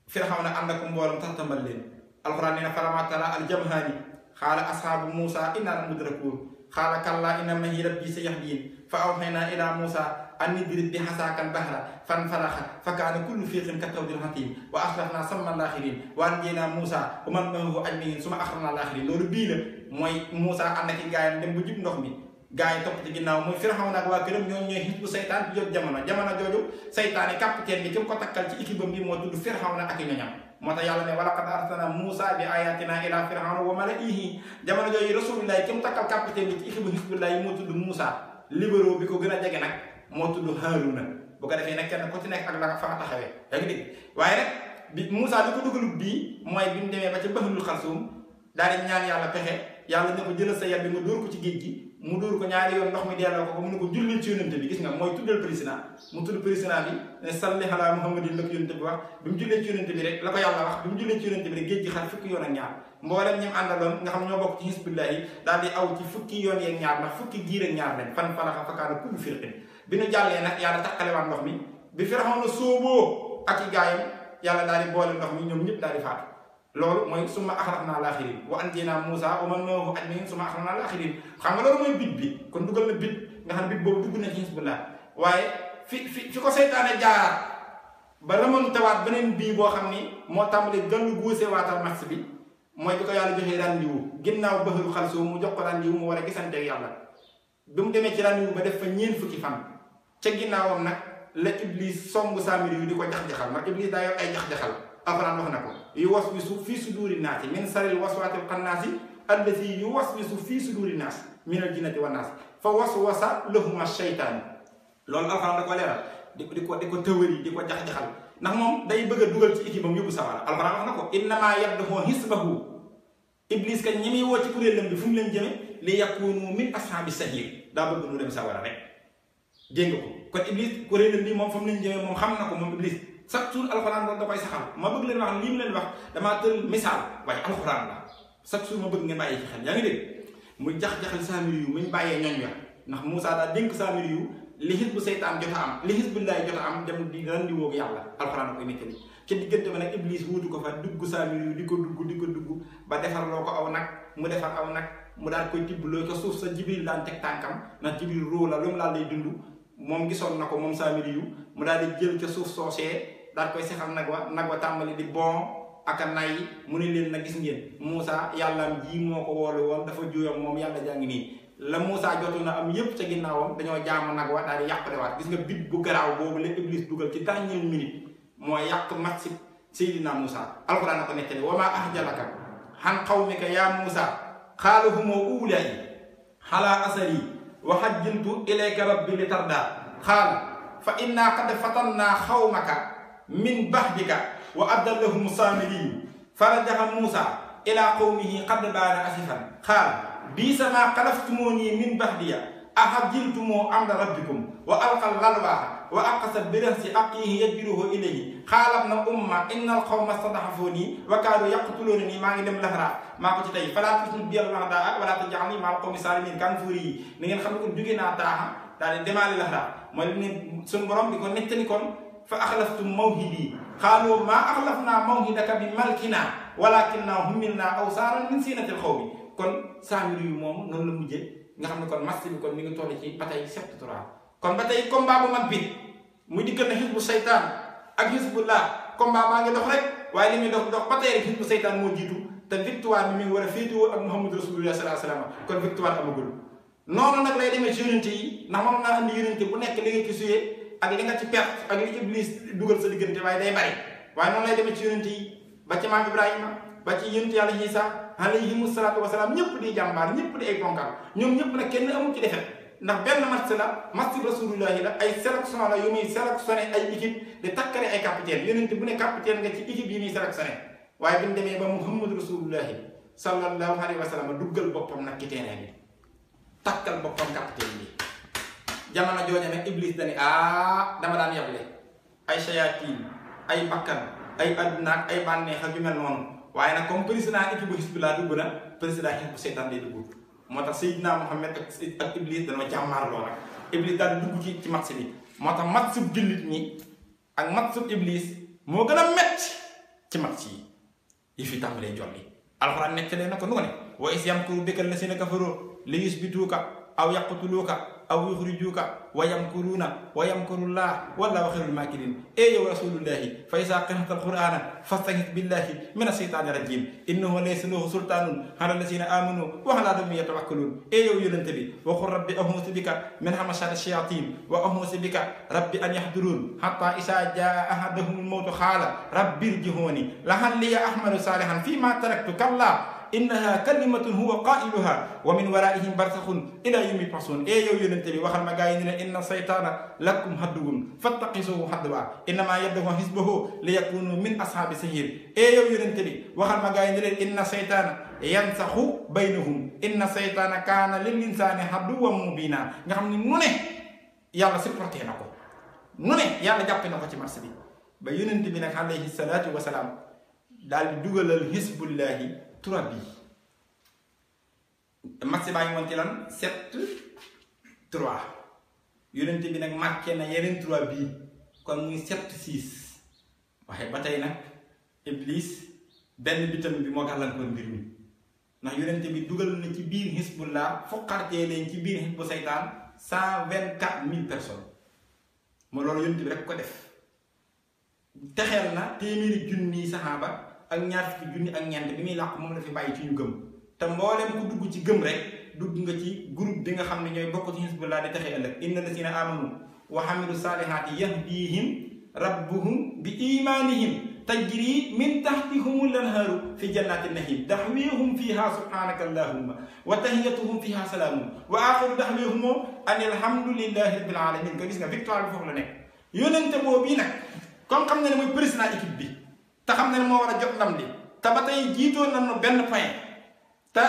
Firawna ànd ak mboolam taxtambal leen alxuraan nee na falammaa tara al-jam'aani qaala ashaabu Moussa innaa lamudrakuun qaala kallaa inna ma'iya rabbii sayahdiin fa awhaynaa ilaa Moussa an idrib bi hasaakal bahra fanfalaqa fa kaana kullu firqin kattawdil hatiim wa ashraqnaa sammal aaxiriin wa anjaynaa Moussa wa man ma'ahu ajma'iin summa aghraqnaa al-aaxiriin loolu bii la mooy Moussa ànd ak i gaayam dem ba jub ndox mi gaay yi topp ci ginnaaw mooy Firawna ak waa këram ñoom ñooy xisbu seytaan bi jot jamono jooju seytaane capitaine bi ki mu ko takkal ci équipe bi moo tudd Firawna ak i ñoñam moo tax yàlla ne wa laqad arsalnaa Moussa bi ayaatinaa ilaa Firawna wa mala'ihi jamono jooju Rasulullah ki mu takkal capitaine bi ci équipe Hizbullah yi moo tudd Moussa libéraux bi ko gën a jege nag moo tudd Haaruna bu ko defee nag kenn ku ci nekk ak la nga fa nga taxawee yaa ngi dégg waaye nag bi Moussa li ko dugalub bii mooy bi mu demee ba ca Bahrul Xalsuum daal di ñaan yàlla pexe yàlla ne ko jëlal sa yat bi nga dóor ko ci géej gi mu dóor ko ñaari yoon ndox mi delloo ko mu ne ko jullil ci yonente bi gis nga mooy tuddal président mu tudd président bi ne salli ala muhammadin la ko yonente bi wax bi mu jullee ci yonente bi rek la ko yàlla wax bi mu jullee ci yonente bi rek géej gi xar fukki yoon ak ñaar mboolem ñim àndaloon nga xam ñoo bokk ci Hizbullah yi daal di aw ci fukki yoon yeeg ñaar ndax fukki giir ak ñaar lañ fan falaxa fa kaana kullu firqin bi ñu jàllee nag yàlla takkalewaat ndox mi bi Firawna sóoboo ak i gaayam yàlla daal di boole ndox mi ñoom ñëpp daal di faatu loolu mooy summa aghraqnaa al-aaxiriin wa anjaynaa Moussa wa man ma'ahu ajma'iin summa aghraqnaa al-aaxiriin xam nga loolu mooy bit bi kon dugal na bit nga xam bit boobu dugg na ci Hizbullah waaye fi ko seytaane jaaraat ba remontewaat beneen bii boo xam ni moo tàmbali gën lu guuse waatal max bi mooy bi ko yàlla joxee rendez-vous ginnaaw Bahrul Xalsuum mu jox ko rendez-vous mu war a gisanteeg yàlla bi mu demee ci rendez-vous ba def fa ñeent fukki fan ca ginnaawam nag la Iblis songu Saamiri yu di ko jax-jaxal ndax Iblis daa yor ay jax-jaxal Alxuraan wax na ko yuwaswisu fii suduuri naasi min sarril waswaasil xannaasi allazii yuwaswisu fii suduuri naasi minal jinnati wan naas fa waswasa lahumaa shaytaanu loolu Alxuraan da ko leeral di ko tëwëri di ko jax-jaxal ndax moom day bëgg a dugal ci équipe am yóbbu sawara Alxuraan wax na ko innamaa yad'uu hizbahu Iblis kat ñi muy woo ci kuréelam bi fu mu leen jëme li yakuunu min ashaabi sahiir daa bëgg nu dem sawara rek dégg nga ko kon Iblis kuréelam bi moom fa mu leen jëme moom xam na ko moom Iblis chaque jour alxuraan loolu da koy saxal ma bëgg leen wax lii mu leen wax damaa tëral misaal waaye alxuraan la chaque jour ma bëgg ngeen bàyyi ci xel yaa ngi dégg muy jax-jaxal Saamiri yu muñ bàyyee ñooñ ya ndax Moussa daa dénk Saamiri yu li xisbu seytaan jot a am li Hizbullah jot a am dem di randiwoo ak yàlla alxuraan koy nettali ci diggante ba nag Iblis wuutu ko fa dugg Saamiri yu di ko dugg ba defar loo ko aw nag mu defar aw nag mu daal koy tibbloo ko suuf sa Jibril daan teg tànkam ndax Jibril ruu la lu mu laal lay dund moom gisoon na ko moom Saamiri yu mu daal di jël ca suuf soosee daal koy sexal nag wa tàmbali di bon ak a nay mu ne leen na gis ngeen Moussa yàllaam ji moo ko woolu woon dafa juyoon moom yàlla jaa ngi nii la Moussa jotu na am yépp ca ginnaawam dañoo jaamu nag wa daal di yàqalewaat gis nga bit bu garaaw boobu la Iblis dugal ci dernière minute moo yàq mat si Seydina Moussa alxuraan na ko nettali wa maa ahjalaka an qawmika yaa Moussa qaala humoo ulaa'i alaa asarii wa hajjaltu ilayka rabbii litardaa qaala fa innaa qad fatannaa qawmaka min ba'dika wa adallahum Saamiri faraja'a Moussa ilaa qawmihi qad baana asifan qaala bi'sa maa xalaftumuunii min ba'diya ahajjaltum amra rabbikum wa alqal alwaaha wa aqsama bi ra'si axiihi yajruhu ilayhi qaala ibna umma innal qawma stad'afuunii wa kaaduu yaqtuluunanii maa ngi dem Lahra maa ko ci tey falaa tushrik bi al-a'daa wa laa taj'alnii ma'al qawmi zaalimiin kan fuuri ni ngeen xam ne kon jóge naa taaxa daal di demaale Lahra mooy li ne suñu borom di ko nettali kon fa axlaftum mawhidi qaaluu maa axlafnaa mawhidaka bi malkinaa walaakinnaa hummilnaa awzaaran min ziinatil qawmi kon Saamiri yu moom noonu la mujjee nga xam ne kon match bi kon mi ngi toll ci ba tey 7-3 kon ba tey combat bu mag bi muy diggante xisbu seytaan ak Hizbullah combat baa ngi dox rek waaye li muy dox ba tey rek xisbu seytaan moo jiitu te victoire bi mi ngi war a féetewoo ak Muhammadu Rasulullah sallallahu alayhi wa sallam kon victoire amagul noonu nag lay demee ci yonente yi ndax mënoon naa andi yonente bu nekk li nga ci suyee ak li nga ci perte ak li iblis dugal sa diggante waaye day bari waaye noonu lay demee ci yonent yi ba ci maam Ibrahima ba ci yonent yàlla Isa alayhimu salaatu wasalaam ñëpp di jàmbaar ñëpp di ay ponkal ñoom ñëpp nag kenn amul ci defet ndax benn match la match rasulullahi la ay sélection la yu muy sélectionné ay équipe di takkale ay capitaine yonent bu ne capitaine nga ci équipe yi muy sélectionné waaye bi ñu demee ba Muhammad rasulullahi sallallahu alayhi wa sallam duggal boppam nag ci terrain bi takkal boppam capitaine bi jamono jooja nag iblis dani dama daan yable ay shayatin ay bakkan ay adduna ak ay bànneex ak yu mel noonu waaye nag comme président équipe bu Hizbullah dugg na président équipe bu seytaan day dugg moo tax Seydina Muhammad ak iblis dañoo jàmmaarloo nag iblis daal dugg ci match bi moo tax match bu jullit ñi ak match bu iblis moo gën a metti ci match yi fi tàmbalee jolli alxuraan nekk leen na ko nu ko ne wa is yamkuru bika llaziina kafaroo li yusbituuka aw yaqtuluuka aw yuxrijuuka wa yamkuruuna wa yamkurullah wallaahu xayrul maakiriin yow rasulullahi fa izaa qara'ta alqur'aana fasta'id billahi mina shaytaani rajiim innahu laysa lahu sultaanun ala llaziina aamanuu wa alaa rabbihim yatawakkaluun yow yonent bi waxul rabbi a'uuzu bika min hamazaati shayaatiin wa a'uuzu bika rabbi an yahduruun hattaa izaa jaa'a ahadahumul mawtu qaala rabbi irji'uuni la'allii a'malu saalihan fiimaa taraktu kallaa innaha kalimatun huwa qailuha wa min waraihim barzakhun ila yawmi yub'athun yow yonente bi waxal ma gaa yi ne leen inna saytaana lakum haduwwun fattaqisuhu hadwa innama yad'u hizbahu li yakunu min ashabi sahir yow yonente bi waxal ma gaa yi ne leen inna saytaana yansaxu baynahum inna saytaana kaana lil insaani haduwwan mubina nga xam ne nu ne yàlla supporté na ko nu ne yàlla jàppe na ko ci marché bi ba yonente bi nag alayhi salaatu wasalaam daal di dugalal Hizbullahi 3 bii match baa ngi woon ci lan 7-3 yonent bi nag marqué na yeneen 3 bii kon muy 7-6 waaye ba tey nag iblis benn bitam bi moo gàllankoor mbir mi ndax yonent bi dugal na ci biir Hizbullah foqartee leen ci biir Hizbu Saytaan 124 000 personnes moo loolu yonent bi rek ko def texeel na téeméeri junni saxaaba ak ñaar fukki junni ak ñeent bi muy làq moom la fi bàyyi ci ñu gëm te mboolem ku dugg ci gëm rek dugg nga ci groupe bi nga xam ne ñooy bokk ci Hizbullah di taxee ëllëg inna llaziina aamanu wa amilu saalihaati yahdihim rabbuhum bi imaanihim tajri min tahtihumul anhaaru fi jannaati nahim dahwiihum fiihaa subhaanaka allahumma wa tahiyyatuhum fiihaa salaamun wa aaxiru dahwiihum an alhamdulillahi rabbil aalamiin ko gis nga victoire bi foofu la nekk yónnente boobu nag comme xam na ne mooy président équipe bi te xam na ne moo war a jot ndam li te ba tey jiitoo nañu benn point te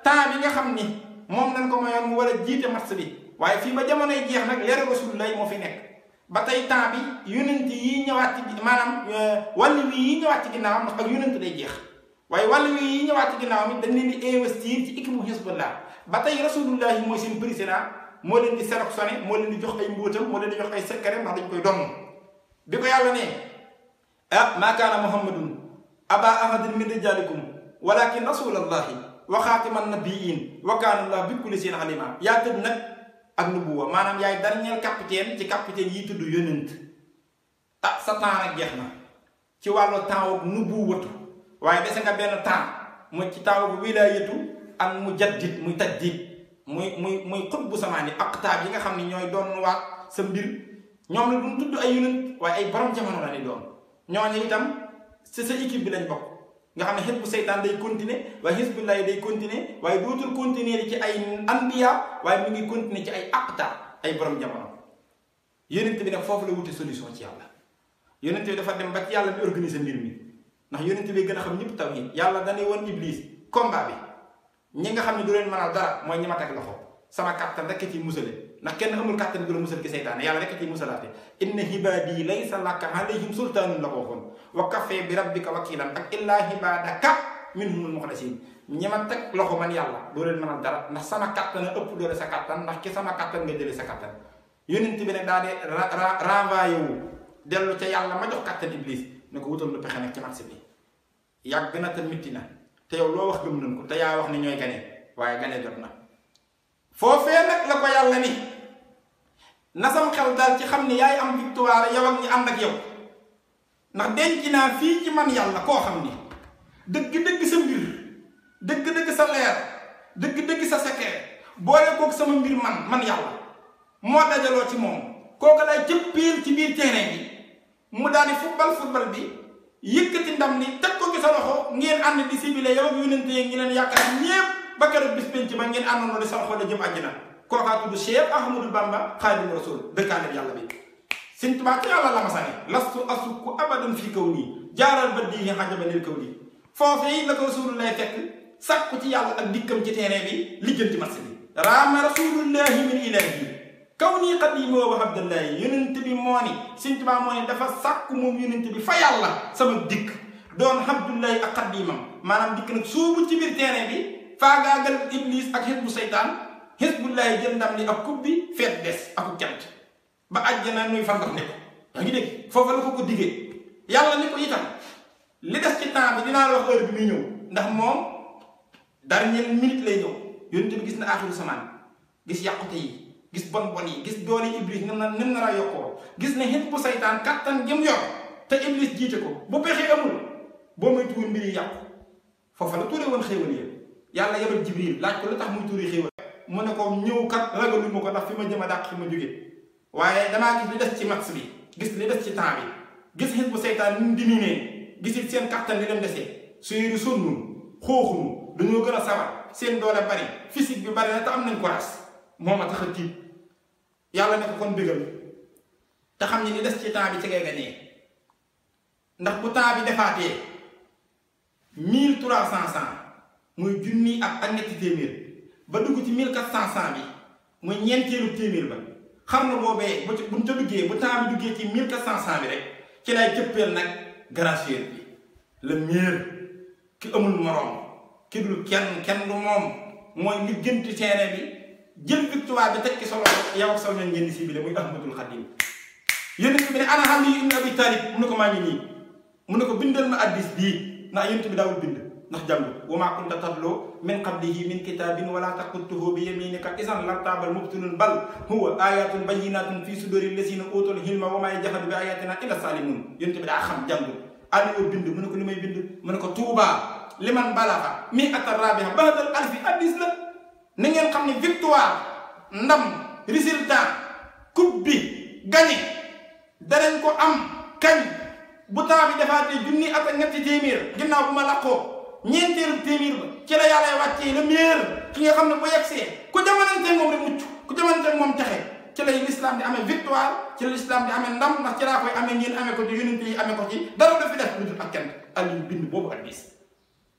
temps bi nga xam ni moom nañ ko mayoon mu war a jiite match bi waaye fii ba jamonoy jeex nag leeru Rasulullah moo fi nekk ba tey temps bi yonent yi ñëwaat ci maanaam wàllu wi yi ñëwaat ci ginnaawam ndax ak yonent day jeex waaye wàllu wi yi ñëwaat ci ginnaawam it dañ leen di investir ci équipe bu Hizbullah ba tey Rasulullah mooy seen président moo leen di sélectionné moo leen di jox ay mbóotam moo leen di jox ay secret ndax dañ koy donn bi ko yàlla ne maa kaana muhammadun aba ahadin min rijalikum walakin rasulallahi wa xaatiman nabiyyin wa kaana allah bi kulli shay'in alima yaa tëdd nag ak nubuwa maanaam yaay dernier capitaine ci capitaine yi tudd yonent sa temps nag jeex na ci wàllu temps wu nubuwatu waaye dese nga benn temps mu ci temps bu wilaayatu ak mu jaddit muy tajdid muy xutbu samaani aqtaab yi nga xam ne ñooy doon waat sa mbir ñoom la duñ tudd ay yonent waaye ay borom jamono la ni doon ñooñu itam ci sa équipe bi lañ bokk nga xam ne Hizbu Saytaan day continuer waaye Hizbullah day continuer waaye dootul continuer ci ay anbiya waaye mu ngi continuer ci ay aqtaab ay borom jamono yonent bi nag foofu la wute solution ci yàlla yonent bi dafa dem ba ci yàlla bi organiser mbir mi ndax yonent bi gën a xam ñëpp tawhid yàlla dañuy woon iblis combat bi ñi nga xam ne du leen mënal dara mooy ñi ma teg loxo sama kàttan rekk ci musale ndax kenn amul kàttan du la musal ki seytaane yàlla rekk ci musalaate inna ibaadi laysa laka alayhim sultaanun la ko waxoon wa kafee bi rabbika wakiilan ak illaa ibaadaka minhumul muxlasiin ñi ma teg loxo man yàlla doo leen mënal dara ndax sama kàttan a ëpp doole sa kàttan ndax ci sama kàttan nga jëlee sa kàttan yonent bi nag daal di renvoyé wu dellu ca yàlla ma jox kàttan iblis ne ko wutal lu pexe nag ci marché bi yàgg na te mitti na te yow loo wax gëm nañ ko te yaa wax ni ñooy gane waaye gane jot na foofee nag la ko yàlla ni na sam xel daal ci xam ni yaay am victoire yow ak ñi ànd ak yow ndax denc naa fii ci man yàlla koo xam ni dëgg-dëgg sa mbir dëgg-dëgg sa leer dëgg-dëgg sa secret boole kook sama mbir man yàlla moo dajaloo ci moom kooku lay jëppeel ci biir terrain bi mu daal di football bi yëkkati ndam ni teg ko ci sa loxo ngeen ànd di sibile yow yonente yi ngi leen yaakaar ñépp ba keroog bis penc ba ngeen àndandoo di sa loxo la jëm àjjana. kookaa tudd Cheikh Ahmadou Bamba Xaadimu Rasuul dëkkaale yàlla bi. Sëñ Tuubaa te yàlla la ma sane lastu asukku abadan fii kaw nii jaaral ba diixi xajaba lil kaw nii foofee la ko Rasulullahi fekk sàkku ci yàlla ak dikkam ci terrain bi lijjanti marché bi. raama rasulullahi min ilahi kaw nii xadimoo wa abdallahi yonent bi moo ni Sëñ Tuubaa moo ni dafa sàkku moom yonent bi fa yàlla sama dikk doon abdullahi ak xadimam maanaam dikk nag suubu ci biir terrain bi faagaagal iblis ak xisbu seytaan xisbullahi jël ndam li ak kub bi feet des aku cant ba àjjana nuy fa ndox ne ko yaa ngi dégg foofu la ko diggee yàlla ni ko itam li des ci temps bi dinaa la wax heure bi muy ñëw ndax moom dernière minute lay ñëw yonent bi gis na aaxiru samaan gis yàqute yi gis bon yi gis doole iblis nim nar a yokkoo gis ne xit bu saytaan kattan jëm yor te iblis jiite ko bu pexee amul boo may tuur mbir yi yàqu foofa la tuure woon xéewal yi yàlla yebal jibril laaj ko lu tax muy tuuri xéewal mu ne ko ñëw kat ragalu ma ko ndax fi ma jëm a dàq fi ma jóge waaye damaa gis li des ci max bi gis li des ci temps bi gis xit bu saytaan ñu diminee gisit seen kattan li leen desee suyéri sonnun xooxunu dañoo gën a sawar seen doole bari physique bi bari na te am nañ courage moo ma tax a tiit yàlla ne ko kon bégal te xam ne ni des ci temps bi ci ngay gañee ndax bu temps bi defaatee 1300 muy junni ak ñetti téeméer ba dugg ci 1400 bi muy ñeenteelu téeméer ba xam na boobee buñ ca duggee bu temps bi duggee ci 1400 bi rek ci lay cëppeel nag gracieux bi le meilleur ki amul moroom ki dul kenn du moom mooy li gën ci terrain bi jël victoire bi teg ci solo yow ak saw ñoon ngeen di sibile muy Ahmadul Xadim yonent bi ne ana Ali ibn Abi Talib mu ne ko maa ngi nii mu ne ko bindal ma addis bii ndax yonent bi daawul bind ndax jàngu wa maa kunta tatloo min qablihi min kitaabin wala taqutuhu bi yaminika isan lartaabal mubtilun bal huwa ayatun bayyinatun fi suduri lazina utul hilma wa maa yajhadu bi ayatina illa salimun yonent bi daa xam jàngu Aliou bind mu ne ko li may bind mu ne ko Tuubaa liman balaxa mi atta rabiha bahadal alfi addis la na ngeen xam ne victoire ndam résultat coupe bi gagné danañ ko am kañ bu temps bi defaatee junni at ak ñetti téeméer ginnaaw bu ma laqoo ñeenteelu téeméer ba ci la yàlla wàccee le meilleur ki nga xam ne bu yegsee ku jamonante moom rek mucc ku jamonante moom texe ci lay l'islam di amee victoire ci la l'islam di amee ndam ndax ci laa koy amee ngeen amee ko ci yonent yi amee ko ci dara du fi def lu dul ak kenn Aliou bind boobu addis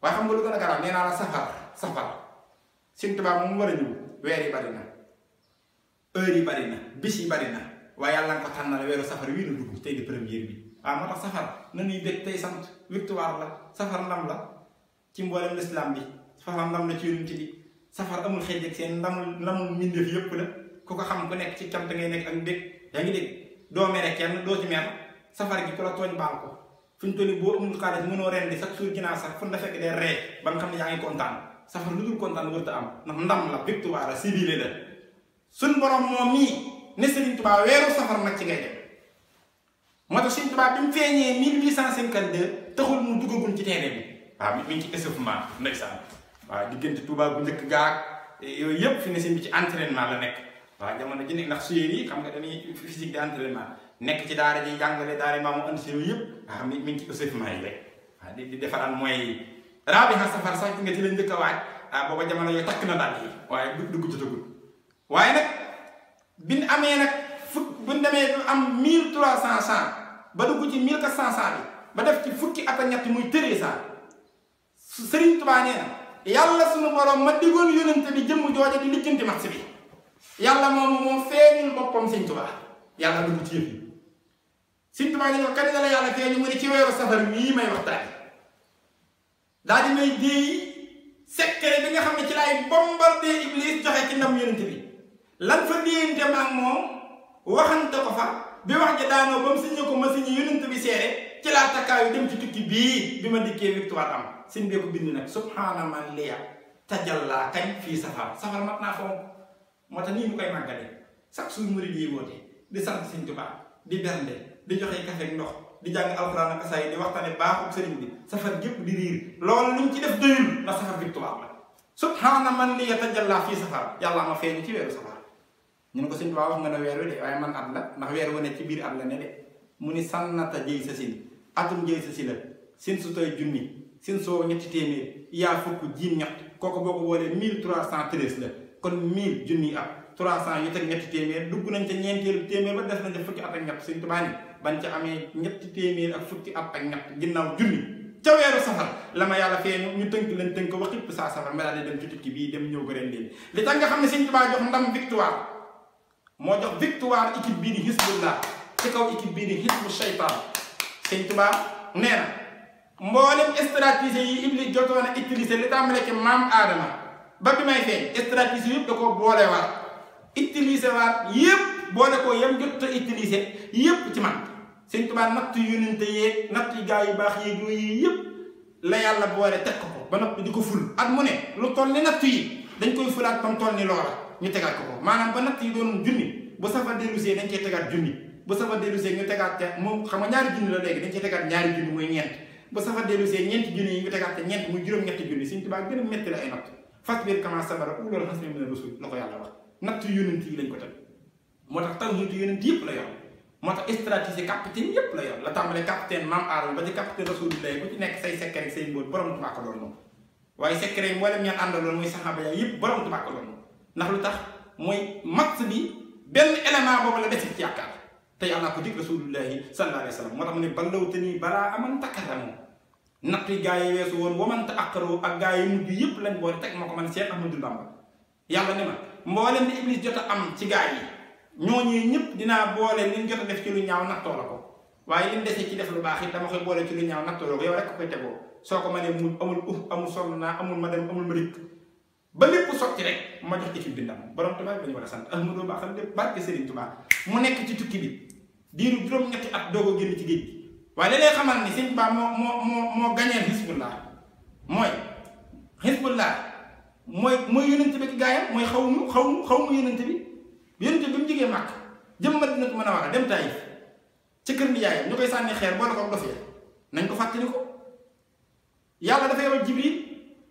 waaye xam nga lu gën a garaaw nee naa la safar Sëñ Tuubaa moom war a ñëw weer yi bari na heure yi bari na bis yi bari na waaye yàlla nga ko tànnal weeru safar wii na dugg tey di première bi waaw moo tax safar na ñuy bég tey sant victoire la safar ndam la ci mboolem l'islam bi safar ndam la ci yonent bi safar amul xëy ak seen ndamul mbindeef yëpp la ku ko xam ku nekk ci cant ngay nekk ak mbég yaa ngi dégg doo mere kenn doo ci mer safar gi ku la tooñ baal ko fu ñu toll boo amul xaalis mënoo rendi chaque jour ginnaaw sax fu ñu la fekk dee ree ba nga xam ne yaa ngi kontaan safar lu dul kontaan wërta am ndax ndam la victoire la civilé la suñ borom moom mii ne Sëriñ Tuubaa weeru safar nag ci ngay dem moo tax Sëriñ Tuubaa bi mu feeñee 1852 taxul mu duggagul ci terrain bi waaw mi ngi ci échauffement ndeysaan waaw diggante Tuubaa bu njëkk gaag yooyu yëpp fi ne seen bi ci entraînement la nekk waaw jamono ji nekk ndax suyéer yi xam nga dañuy physique de entraînement nekk ci daara ji jàngale daara maa mu andi si yooyu yëpp waaw mi ngi ci échauffement yi rek waaw di defaraan mooy rabiha safar sax nga ci lañ njëkk a waaj booba jamono yooyu takk na daal yi waaye dugg jotagul waaye nag biñ amee nag buñ demee du am 1300 ba dugg ci 1400 bi ba def ci fukki at ak ñett muy tëree saa Sëriñ Tuubaa nee na yàlla sunu borom ma diggoon yónnante bi jëmm jooja di lijjanti max bi yàlla moom feeñul boppam Sëriñ Tuubaa yàlla dugg ci yëf yi Sëriñ Tuubaa ne ko kañ la yàlla feeñu mu ne ci weeru safar wii may waxtaane daal di may déey secret bi nga xam ne ci laay bombardé Iblis joxe ci ndam yónnante bi lan fa déeyante ma ak moom waxante ko fa bi wax ja daanoo ba mu signé ko ma signé yónnante bi seere ci laa takkaayu dem ci tukki bii bi ma dikkee victoire am sin bee ko bind nag subhaana man liya tajalla kañ fii safar mat naa fonk moo tax nii mu koy màggale chaque jour murid yi woote di sant Sëriñ Tuubaa di bernde di joxe café ak ndox di jàng alxuraan ak asaay di waxtaane baaxul sëriñ bi safar gépp di riir loolu luñ ci def doyul ndax safar victoire la subhaana man liya tajalla fii safar yàlla ma feeñu ci weeru safar ñu ne ko Sëñ Tuubaa wax nga ne weer wi de waaye man at la ndax weer wu ne ci biir at la ne de mu ni sannata jëy sa sin atum jëy sa si la sin su toy junni sin soo ñetti téeméer yaa fukk jiim ñett kooku boo ko boolee 1313 la kon 1000 junni at 300 yu teg ñetti téeméer dugg nañ ca ñeenteelu téeméer ba def nañ ca fukki at ak ñett Sëñ Tuubaa ni bañ ca amee ñetti téeméer ak fukki at ak ñett ginnaaw junni ca weeru safar la ma yàlla feeñu ñu tënk leen tënk ba xipp saa safar ma daal di dem ci tukki bii dem ñëw ko ren leen li tax nga xam ne Sëñ Tuubaa jox ndam victoire moo jox victoire équipe bii di Hizbullah ci kaw équipe bii di Hizbu Shaytaan Sëñ Tuubaa nee na mboolem stratégie yi Iblis jotoon a utiliser li tàmbale ci maam Aadama ba bi may feeñ stratégie yëpp da koo boole waat utiliser waat yëpp boole ko yam jot a utiliser yëpp ci man Sëñ Tuubaa natt yónnente yeeg natt yi gaa yu baax yeeg yooyu yëpp la yàlla boole teg ko ba noppi di ko ful at mu ne lu toll ni natt yi dañ koy fulaat ba mu toll ni loola ñu tegaat ko maanaam ba natt yi doon junni bu safar dellusee dañ cee tegaat junni bu safar dellusee ñu tegaat te moom xam nga ñaari junni la léegi dañ cee tegaat ñaari junni muy ñeent bu safar dellusee ñeenti junni yi ñu tegaat te ñeent muy juróom-ñetti junni Sëñ Tuubaa gën a metti la ay natt fasbir kamaa sabara ulul azmi mina rusul la ko yàlla wax natt yónnent yi lañ ko teg moo tax tawhiid yónnent yëpp la yor moo tax stratégie capitaine yëpp la yor la tàmbalee capitaine maam Aadama ba ci capitaine Rasulullah bu ci nekk say secret say mbóot borom Tuubaa ko doon moom waaye secret yi mboolem ñaan àndaloon muy saxaaba ya yëpp borom Tuubaa ko doon moom ndax lu tax mooy max bi benn élément boobu la desit ci yaakaar te yàlla ko dig Rasulullahi sallallahu alayhi wa sallam moo tax mu ne ballawte nii balaa aman takkaramoo natt yi gaa yi weesu woon wamante akkaroo ak gaa yi mujj yëpp lañ boole teg ma ko man Cheikh Ahmadou Bamba yàlla ne ma mboolem li Iblis jot a am ci gaa yi ñooñu ñëpp dinaa boole liñ jot a def ci lu ñaaw nattoo la ko waaye liñ dese ci def lu baax it dama koy boole ci lu ñaaw nattoo la ko yow rek koy tegoo soo ko mënee mu amul amul sonn naa amul ma dem amul ma dikk ba lépp sotti rek ma jox équipe bi ndam borom Tuubaa dañu war a sant Ahmadou baaxal lépp barke Serigne Touba mu nekk ci tukki bi diiru juróom-ñetti at doog a génn ci géej gi waaye li lay xamal ni Sëñ Tuubaa moo gañeel Hizbullah mooy yónnent bi ak gaayam mooy xaw mu yónnent bi mu jógee Màkk jëm Madinatu Munawwara dem Taayif ca kër ndi yaayam ñu koy sànni xeer boole ko dof ya nañ ko fàttali ko yàlla dafa yebal Jibril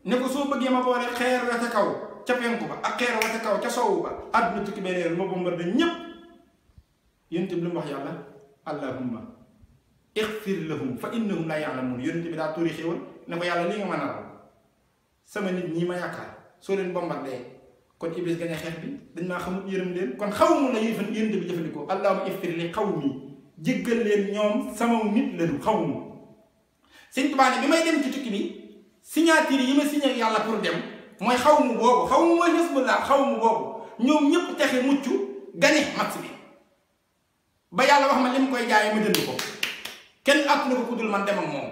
ne ko soo bëggee ma boole xeer wa ca kaw ca penku ba ak xeer wa ca kaw ca soowu ba àdduna tukki benn yoon moo bombardé ñépp yónnent bi lu mu wax yàlla allahumma ixfir lahum fa innahum la ya'lamun yónnent bi daa tuuri xéewal ne ko yàlla lii nga mën a raw sama nit ñi ma yaakaar soo leen bombardé kon Iblis gañ a xeex bi dañ maa xamut yërëm leen kon xawmu la yónnent bi jëfandikoo allahumma ixfir li xawmi jéggal leen ñoom sama nit lañu xawmu Sëñ Tuubaa ne bi may dem ci tukki bi signature yi ma signé yàlla pour dem mooy xawmu boobu xawmu mooy Hizbullah xawmu boobu ñoom ñëpp texe mucc gañe match bi ba yàlla wax ma li mu koy jaayee ma jënd ko kenn at na ko ku dul man dem ak moom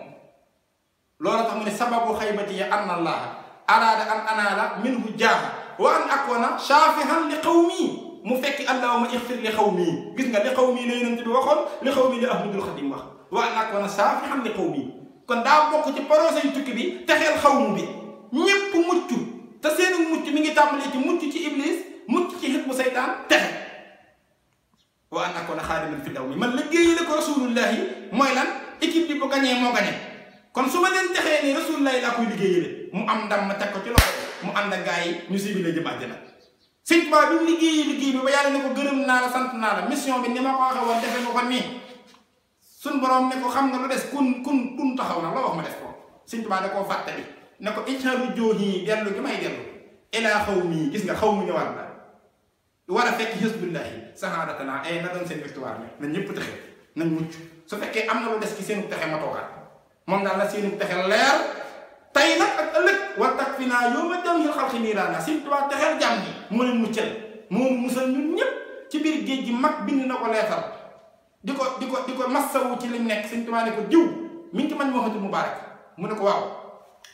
loolu tax mu ne sababu xaybati ya anna allah araada an anaala minhu jaaha wa an akoona shaafihan li qawmi mu fekk allahumma ixfir li qawmi gis nga li qawmi la yonent bi waxoon li qawmi la Ahmadul Xadim wax wa an akoona shaafihan li qawmi kon daa bokk ci projet yu tukki bi texeel xawmu bi ñépp mucc te seenu mucc mi ngi tàmbalee ci mucc ci Iblis mucc ci Hizbu Seytaan texe wa an akoona xaadiman fi daw mi man liggéeyale ko Rasulullahi mooy lan équipe bi bu gañee moo gañee kon su ma leen texee ni Rasulullahi laa koy liggéeyale mu am ndam ma teg ko ci loxo mu ànd ak gaa yi ñu sibile jëm àjjana Sëñ Tuubaa bi mu liggéey bi ba yàlla ne ko gërëm naa la sant naa la mission bi ni ma ko waxee woon defe nga ko nii suñ borom ne ko xam nga lu des kun taxaw na loo wax ma def ko Sëñ Tuubaa da koo fàttali ne ko icaaru joohi dellu gi may dellu ilaa xaw mii gis nga xaw mu ñëwaat la war a fekk Hizbullahi sahaadatanaa ay na doon seen victoire bi nañ ñëpp texe nañ mucc su fekkee am na lu des ci seenu texe ma toogaat moom daal la seenu texe leer tey nag ak ëllëg war tak fi naa yow ma dem xil xalqi niiraana Sëñ Tuubaa texeel jàmm ni moo leen muccal moo musal ñun ñëpp ci biir géej gi mag bind na ko leetal di ko massawu ci lim nekk Sëñ Tuubaa ne ko diw mi ngi ci man Muhammadu Mubaarak mu ne ko waaw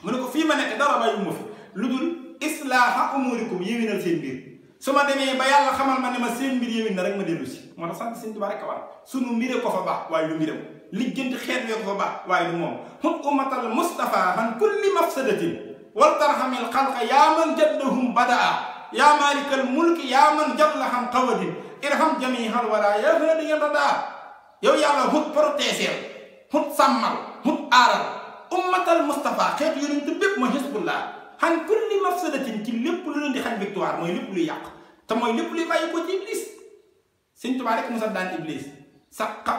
mu ne ko fii ma nekk dara bàyyi ma fi lu dul islaaha umurikum yéwénal seen biir su ma demee ba yàlla xamal ma ne ma seen mbir yéwén na rek ma dellu si moo tax sant Sëñ Tuubaa rek a war sunu mbiree ko fa baax waaye lu mbiram lijjanti xeet wee ko fa baax waaye lu moom hut ummatal Mustafa an kulli mafsadatin wal tarhamil xalqa yaa man jaddahum badaa yaa maalikal mulki yaa man jalla xam qawadin irham jamihal wara yaa haadiyan radaa yow yàlla hut protégeel hut sàmmal hut aaral ummatal Mustafa xeetu yonent bépp mooy Hizbullah xan kulli mafsadatin ci lépp lu leen di xañ victoire mooy lépp luy yàq te mooy lépp luy bàyyi ko ci iblis Sëñ Tuubaa rek musa daan iblis saqa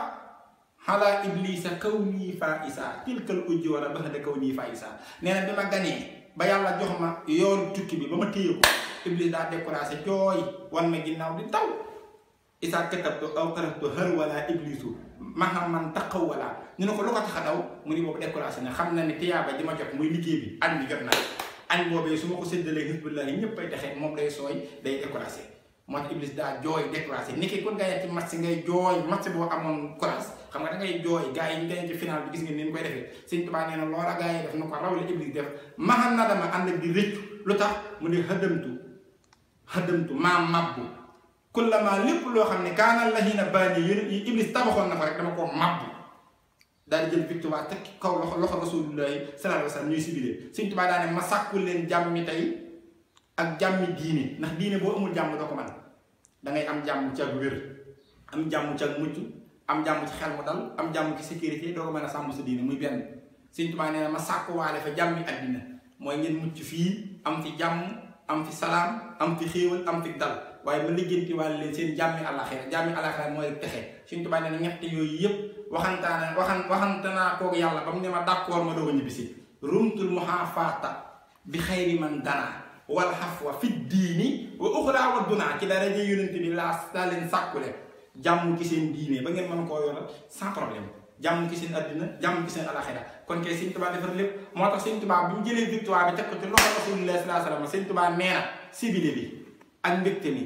xalaa iblisa kaw nii fa isa tilkal ujji wala ba da kaw nii fa isa nee na bi ma ganee ba yàlla jox ma yoolu tukki bi ba ma téye ko iblis daa découragé jooy wan ma ginnaaw di daw isa katabtu aw qaratu har wala iblisu maha man taxaw wala ñu ne ko lu ko tax a daw mu ni boobu découragé na xam na ne tiyaaba ji ma jot muy liggéey bi añ bi jot na añ boobee su ma ko séddalee Hizbullah yi ñëpp ay texee moom day sooy day découragé moo tax iblis daa jooy découragé ni ki kon gayee ci match ngay jooy match boo amoon courage xam nga da ngay jooy gars yi ñu gañee ci final bi gis ngeen ni ñu koy defee Sëñ Tuubaa nee na loola gars yi def na ko raw la iblis def maha na dama ànd ak di rëccu lu tax mu ne xëddamtu maa mabbu kullama lépp loo xam ne kaanal la hina baani yi iblis tabaxoon na ko rek dama koo mabbu daal di jël victoire teg kaw loxo rasulullahi sallallahu alayhi wa sallam ñuy sibile Sëñ Tuubaa daa ne ma sàkkul leen jàmmi tey ak jàmmi diine ndax diine boo amul jàmm doo ko man da ngay am jàmm ci ak wér am jàmm ci ak mucc am jàmm ci xel mu dal am jàmm ci sécurité doo ko mën a sàmm sa diine muy benn Sëñ Tuubaa nee na ma sàkkuwaale fa jàmmi àddina mooy ngeen mucc fii am fi jàmm am fi salaam am fi xéewal am fi dal waaye ma liggéenti wàlle leen seen jàmmi àllaxira mooy texe Sëñ Tuubaa nee na ñett yooyu yëpp waxante naa kooku yàlla ba mu ne ma d'accord ma doog a ñibbisi rumtul muhaafata bi xayri man dana wal xafwa fi diini wa uxra wa dunaa ci daraja yonent bi laa leen sàkkule jàmm ci seen diine ba ngeen mën koo yoral sans problème jàmm ci seen addina jàmm ci seen alaxira kon kay Sëñ Tuubaa defar lépp moo tax Sëñ Tuubaa bi mu jëlee victoire bi teg ko ci loxo Rasulullah sallallahu alayhi wa sallam Sëñ Tuubaa nee na sibile bi ak mbégte mi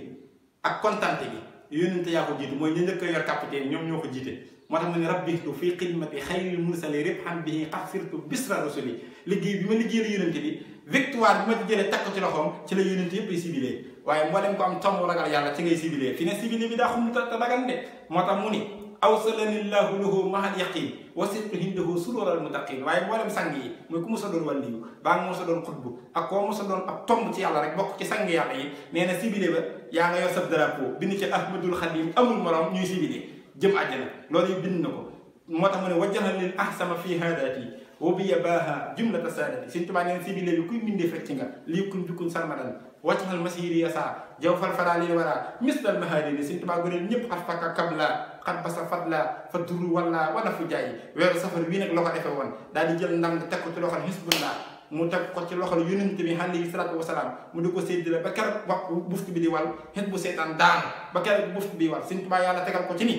ak kontante gi yónnente yaa ko jiitu mooy ñu njëkk a yor capitaine ñoom ñoo ko jiite moo tax mu ne rabbitu fii xidmati xayril mursali ribhan bihi xafirtu bisra rasuli liggéey bi ma liggéey la yónnente bi victoire bi ma ci jëlee teg ko ci loxoom ci la yónnente yëpp ay civilé waaye moo dem ko am tomb ragal yàlla ci ngay civilé fi ne civilé bi daa xum te dagan de moo tax mu ni awsalanillahu lahu mahal yaqin wasittu hindahu surural muttaqin waaye mboolem sang yi mooy ku musa doon wàlliyu baa nga musa doon xutbu ak koo musa doon ab tomb ci yàlla rek bokk ci sang yàlla yi nee na civilé ba yaa nga yor sa drapeau bind ci ahmadul xadim amul morom ñuy civilé jëm àjjana loolu yi bind na ko moo tax mu ne wajjahal lil ahsama fii haadaati wa biya baaha jumlata saadati Sëñ Tuubaa neen civilé bi kuy mindee fekk ci nga lii kuñ jukkuñ sarmadan waccal masiri yasa jaw farfara lil wara misdal mahadini Sëñ Tuubaa goneel ñëpp xarfaka kabla xat basa fadla fa duru wala wana fu jaay weeru safar wii nag loo ko defee woon daal di jël ndam teg ko ci loxol Hizbullah mu teg ko ci loxol yonent bi alayhi salaatu wasalaam mu di ko séddale ba keroog wax buftu bi di wal xet bu seetaan daan ba keroog buftu bi wal Sëñ Tuubaa yàlla tegal ko ci ni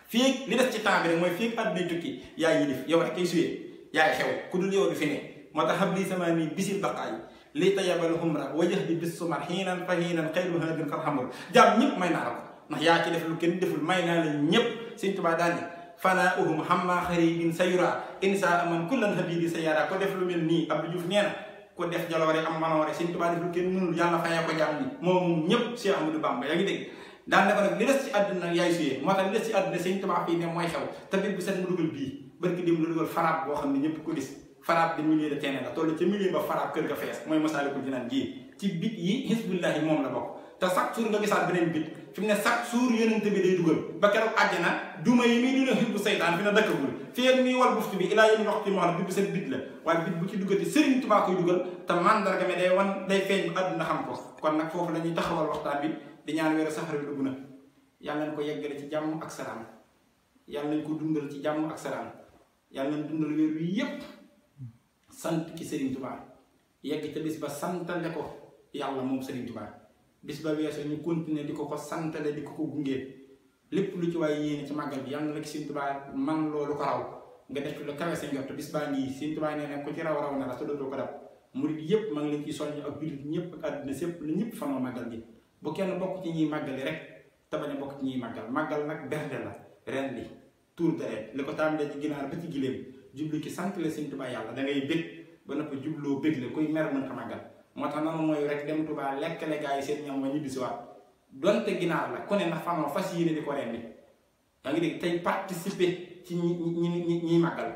fii li des ci temps bi rek mooy fii àdduna tukki yaay yilif yow rek kay suyee yaay xew ku dul yow du fi ne moo tax xam lii sama nii bisil baqaay lii tayabal humra wajax di bis sumar xiinan fa xiinan xayru hadin xarxamul jaam ñëpp may naa la ko ndax yaa ci def lu kenn deful may naa la ñëpp Sëñ Tuubaa daal ni fanaa uhum xammaa xaribin sayura insa aman kullan habidi sayara ko def lu mel nii Abdou Diouf nee na ko def jaloore am manoore Sëñ Tuubaa def lu kenn mënul yàlla fayee ko jaam ni moom ñëpp Cheikh Amadou Bamba yaa ngi dégg daal ne ko nag li des ci àdduna yaay suyee moo tax li des ci àdduna Sëñ Tuubaa fii ne mooy xew te bit bu set mu dugal bii barki dem lu dugal faraab boo xam ne ñëpp ko gis faraab de milliers de terrain la toll ca millier ba faraab kër ga fees mooy Masaalikul Jinaan ji ci bit yi Hizbullah yi moom la bokk te chaque jour nga gisaat beneen bit fi mu ne chaque jour yonente bi day dugal ba keroog àjjana duma yi muy dina xibbu saytaan fi na dëkkagul fii ak nii wal buftu bi ilaa yéen waxtu moo xam bit bu set bit la waaye bit bu ci duggati Sëriñ Tuubaa koy dugal te mandarga mi day wan day feeñ bu àdduna xam ko kon nag foofu la ñuy taxawal waxtaan bi di ñaan weeru safar bi dugg na yàlla nañ ko yeggale ci jàmm ak salaam yàlla nañ ko dundal ci jàmm ak salaam yàlla nañ dundal weer wi yépp sant ki Sëriñ Tuubaa yegg ca bis ba santale ko yàlla moom Sëriñ Tuubaa bis ba weesu ñu continuer di ko santale di ko gungee lépp lu ci waaye yéene ci màggal bi yàlla na la ki Sëriñ Tuubaa man loolu ko raw nga def ci lu kawe sa njort bis baa ngi Sëriñ Tuubaa nee na ko ci raw na la te dootoo ko dab murid yépp ma ngi leen ciy soññ ak jullit ñëpp ak àdduna sépp la ñëpp fanoo màggal gi bu kenn bokk ci ñiy màggali rek te bañ a bokk ci ñiy màggal nag berde la ren li tour deret li ko tàmbalee ci ginaar ba ci giléem jublu ci sant la Sëñ Tuubaa yàlla da ngay bég ba noppi jubloo bég la kuy mer mën ko màggal moo tax nanu mooy rek dem Tuubaa lekkale gaa yi seen ñam wa ñibbi si waat donte ginaar la ku ne ndax fanoo fas yéene di ko rendi yaa ngi dégg tey participer ci ñiy màggal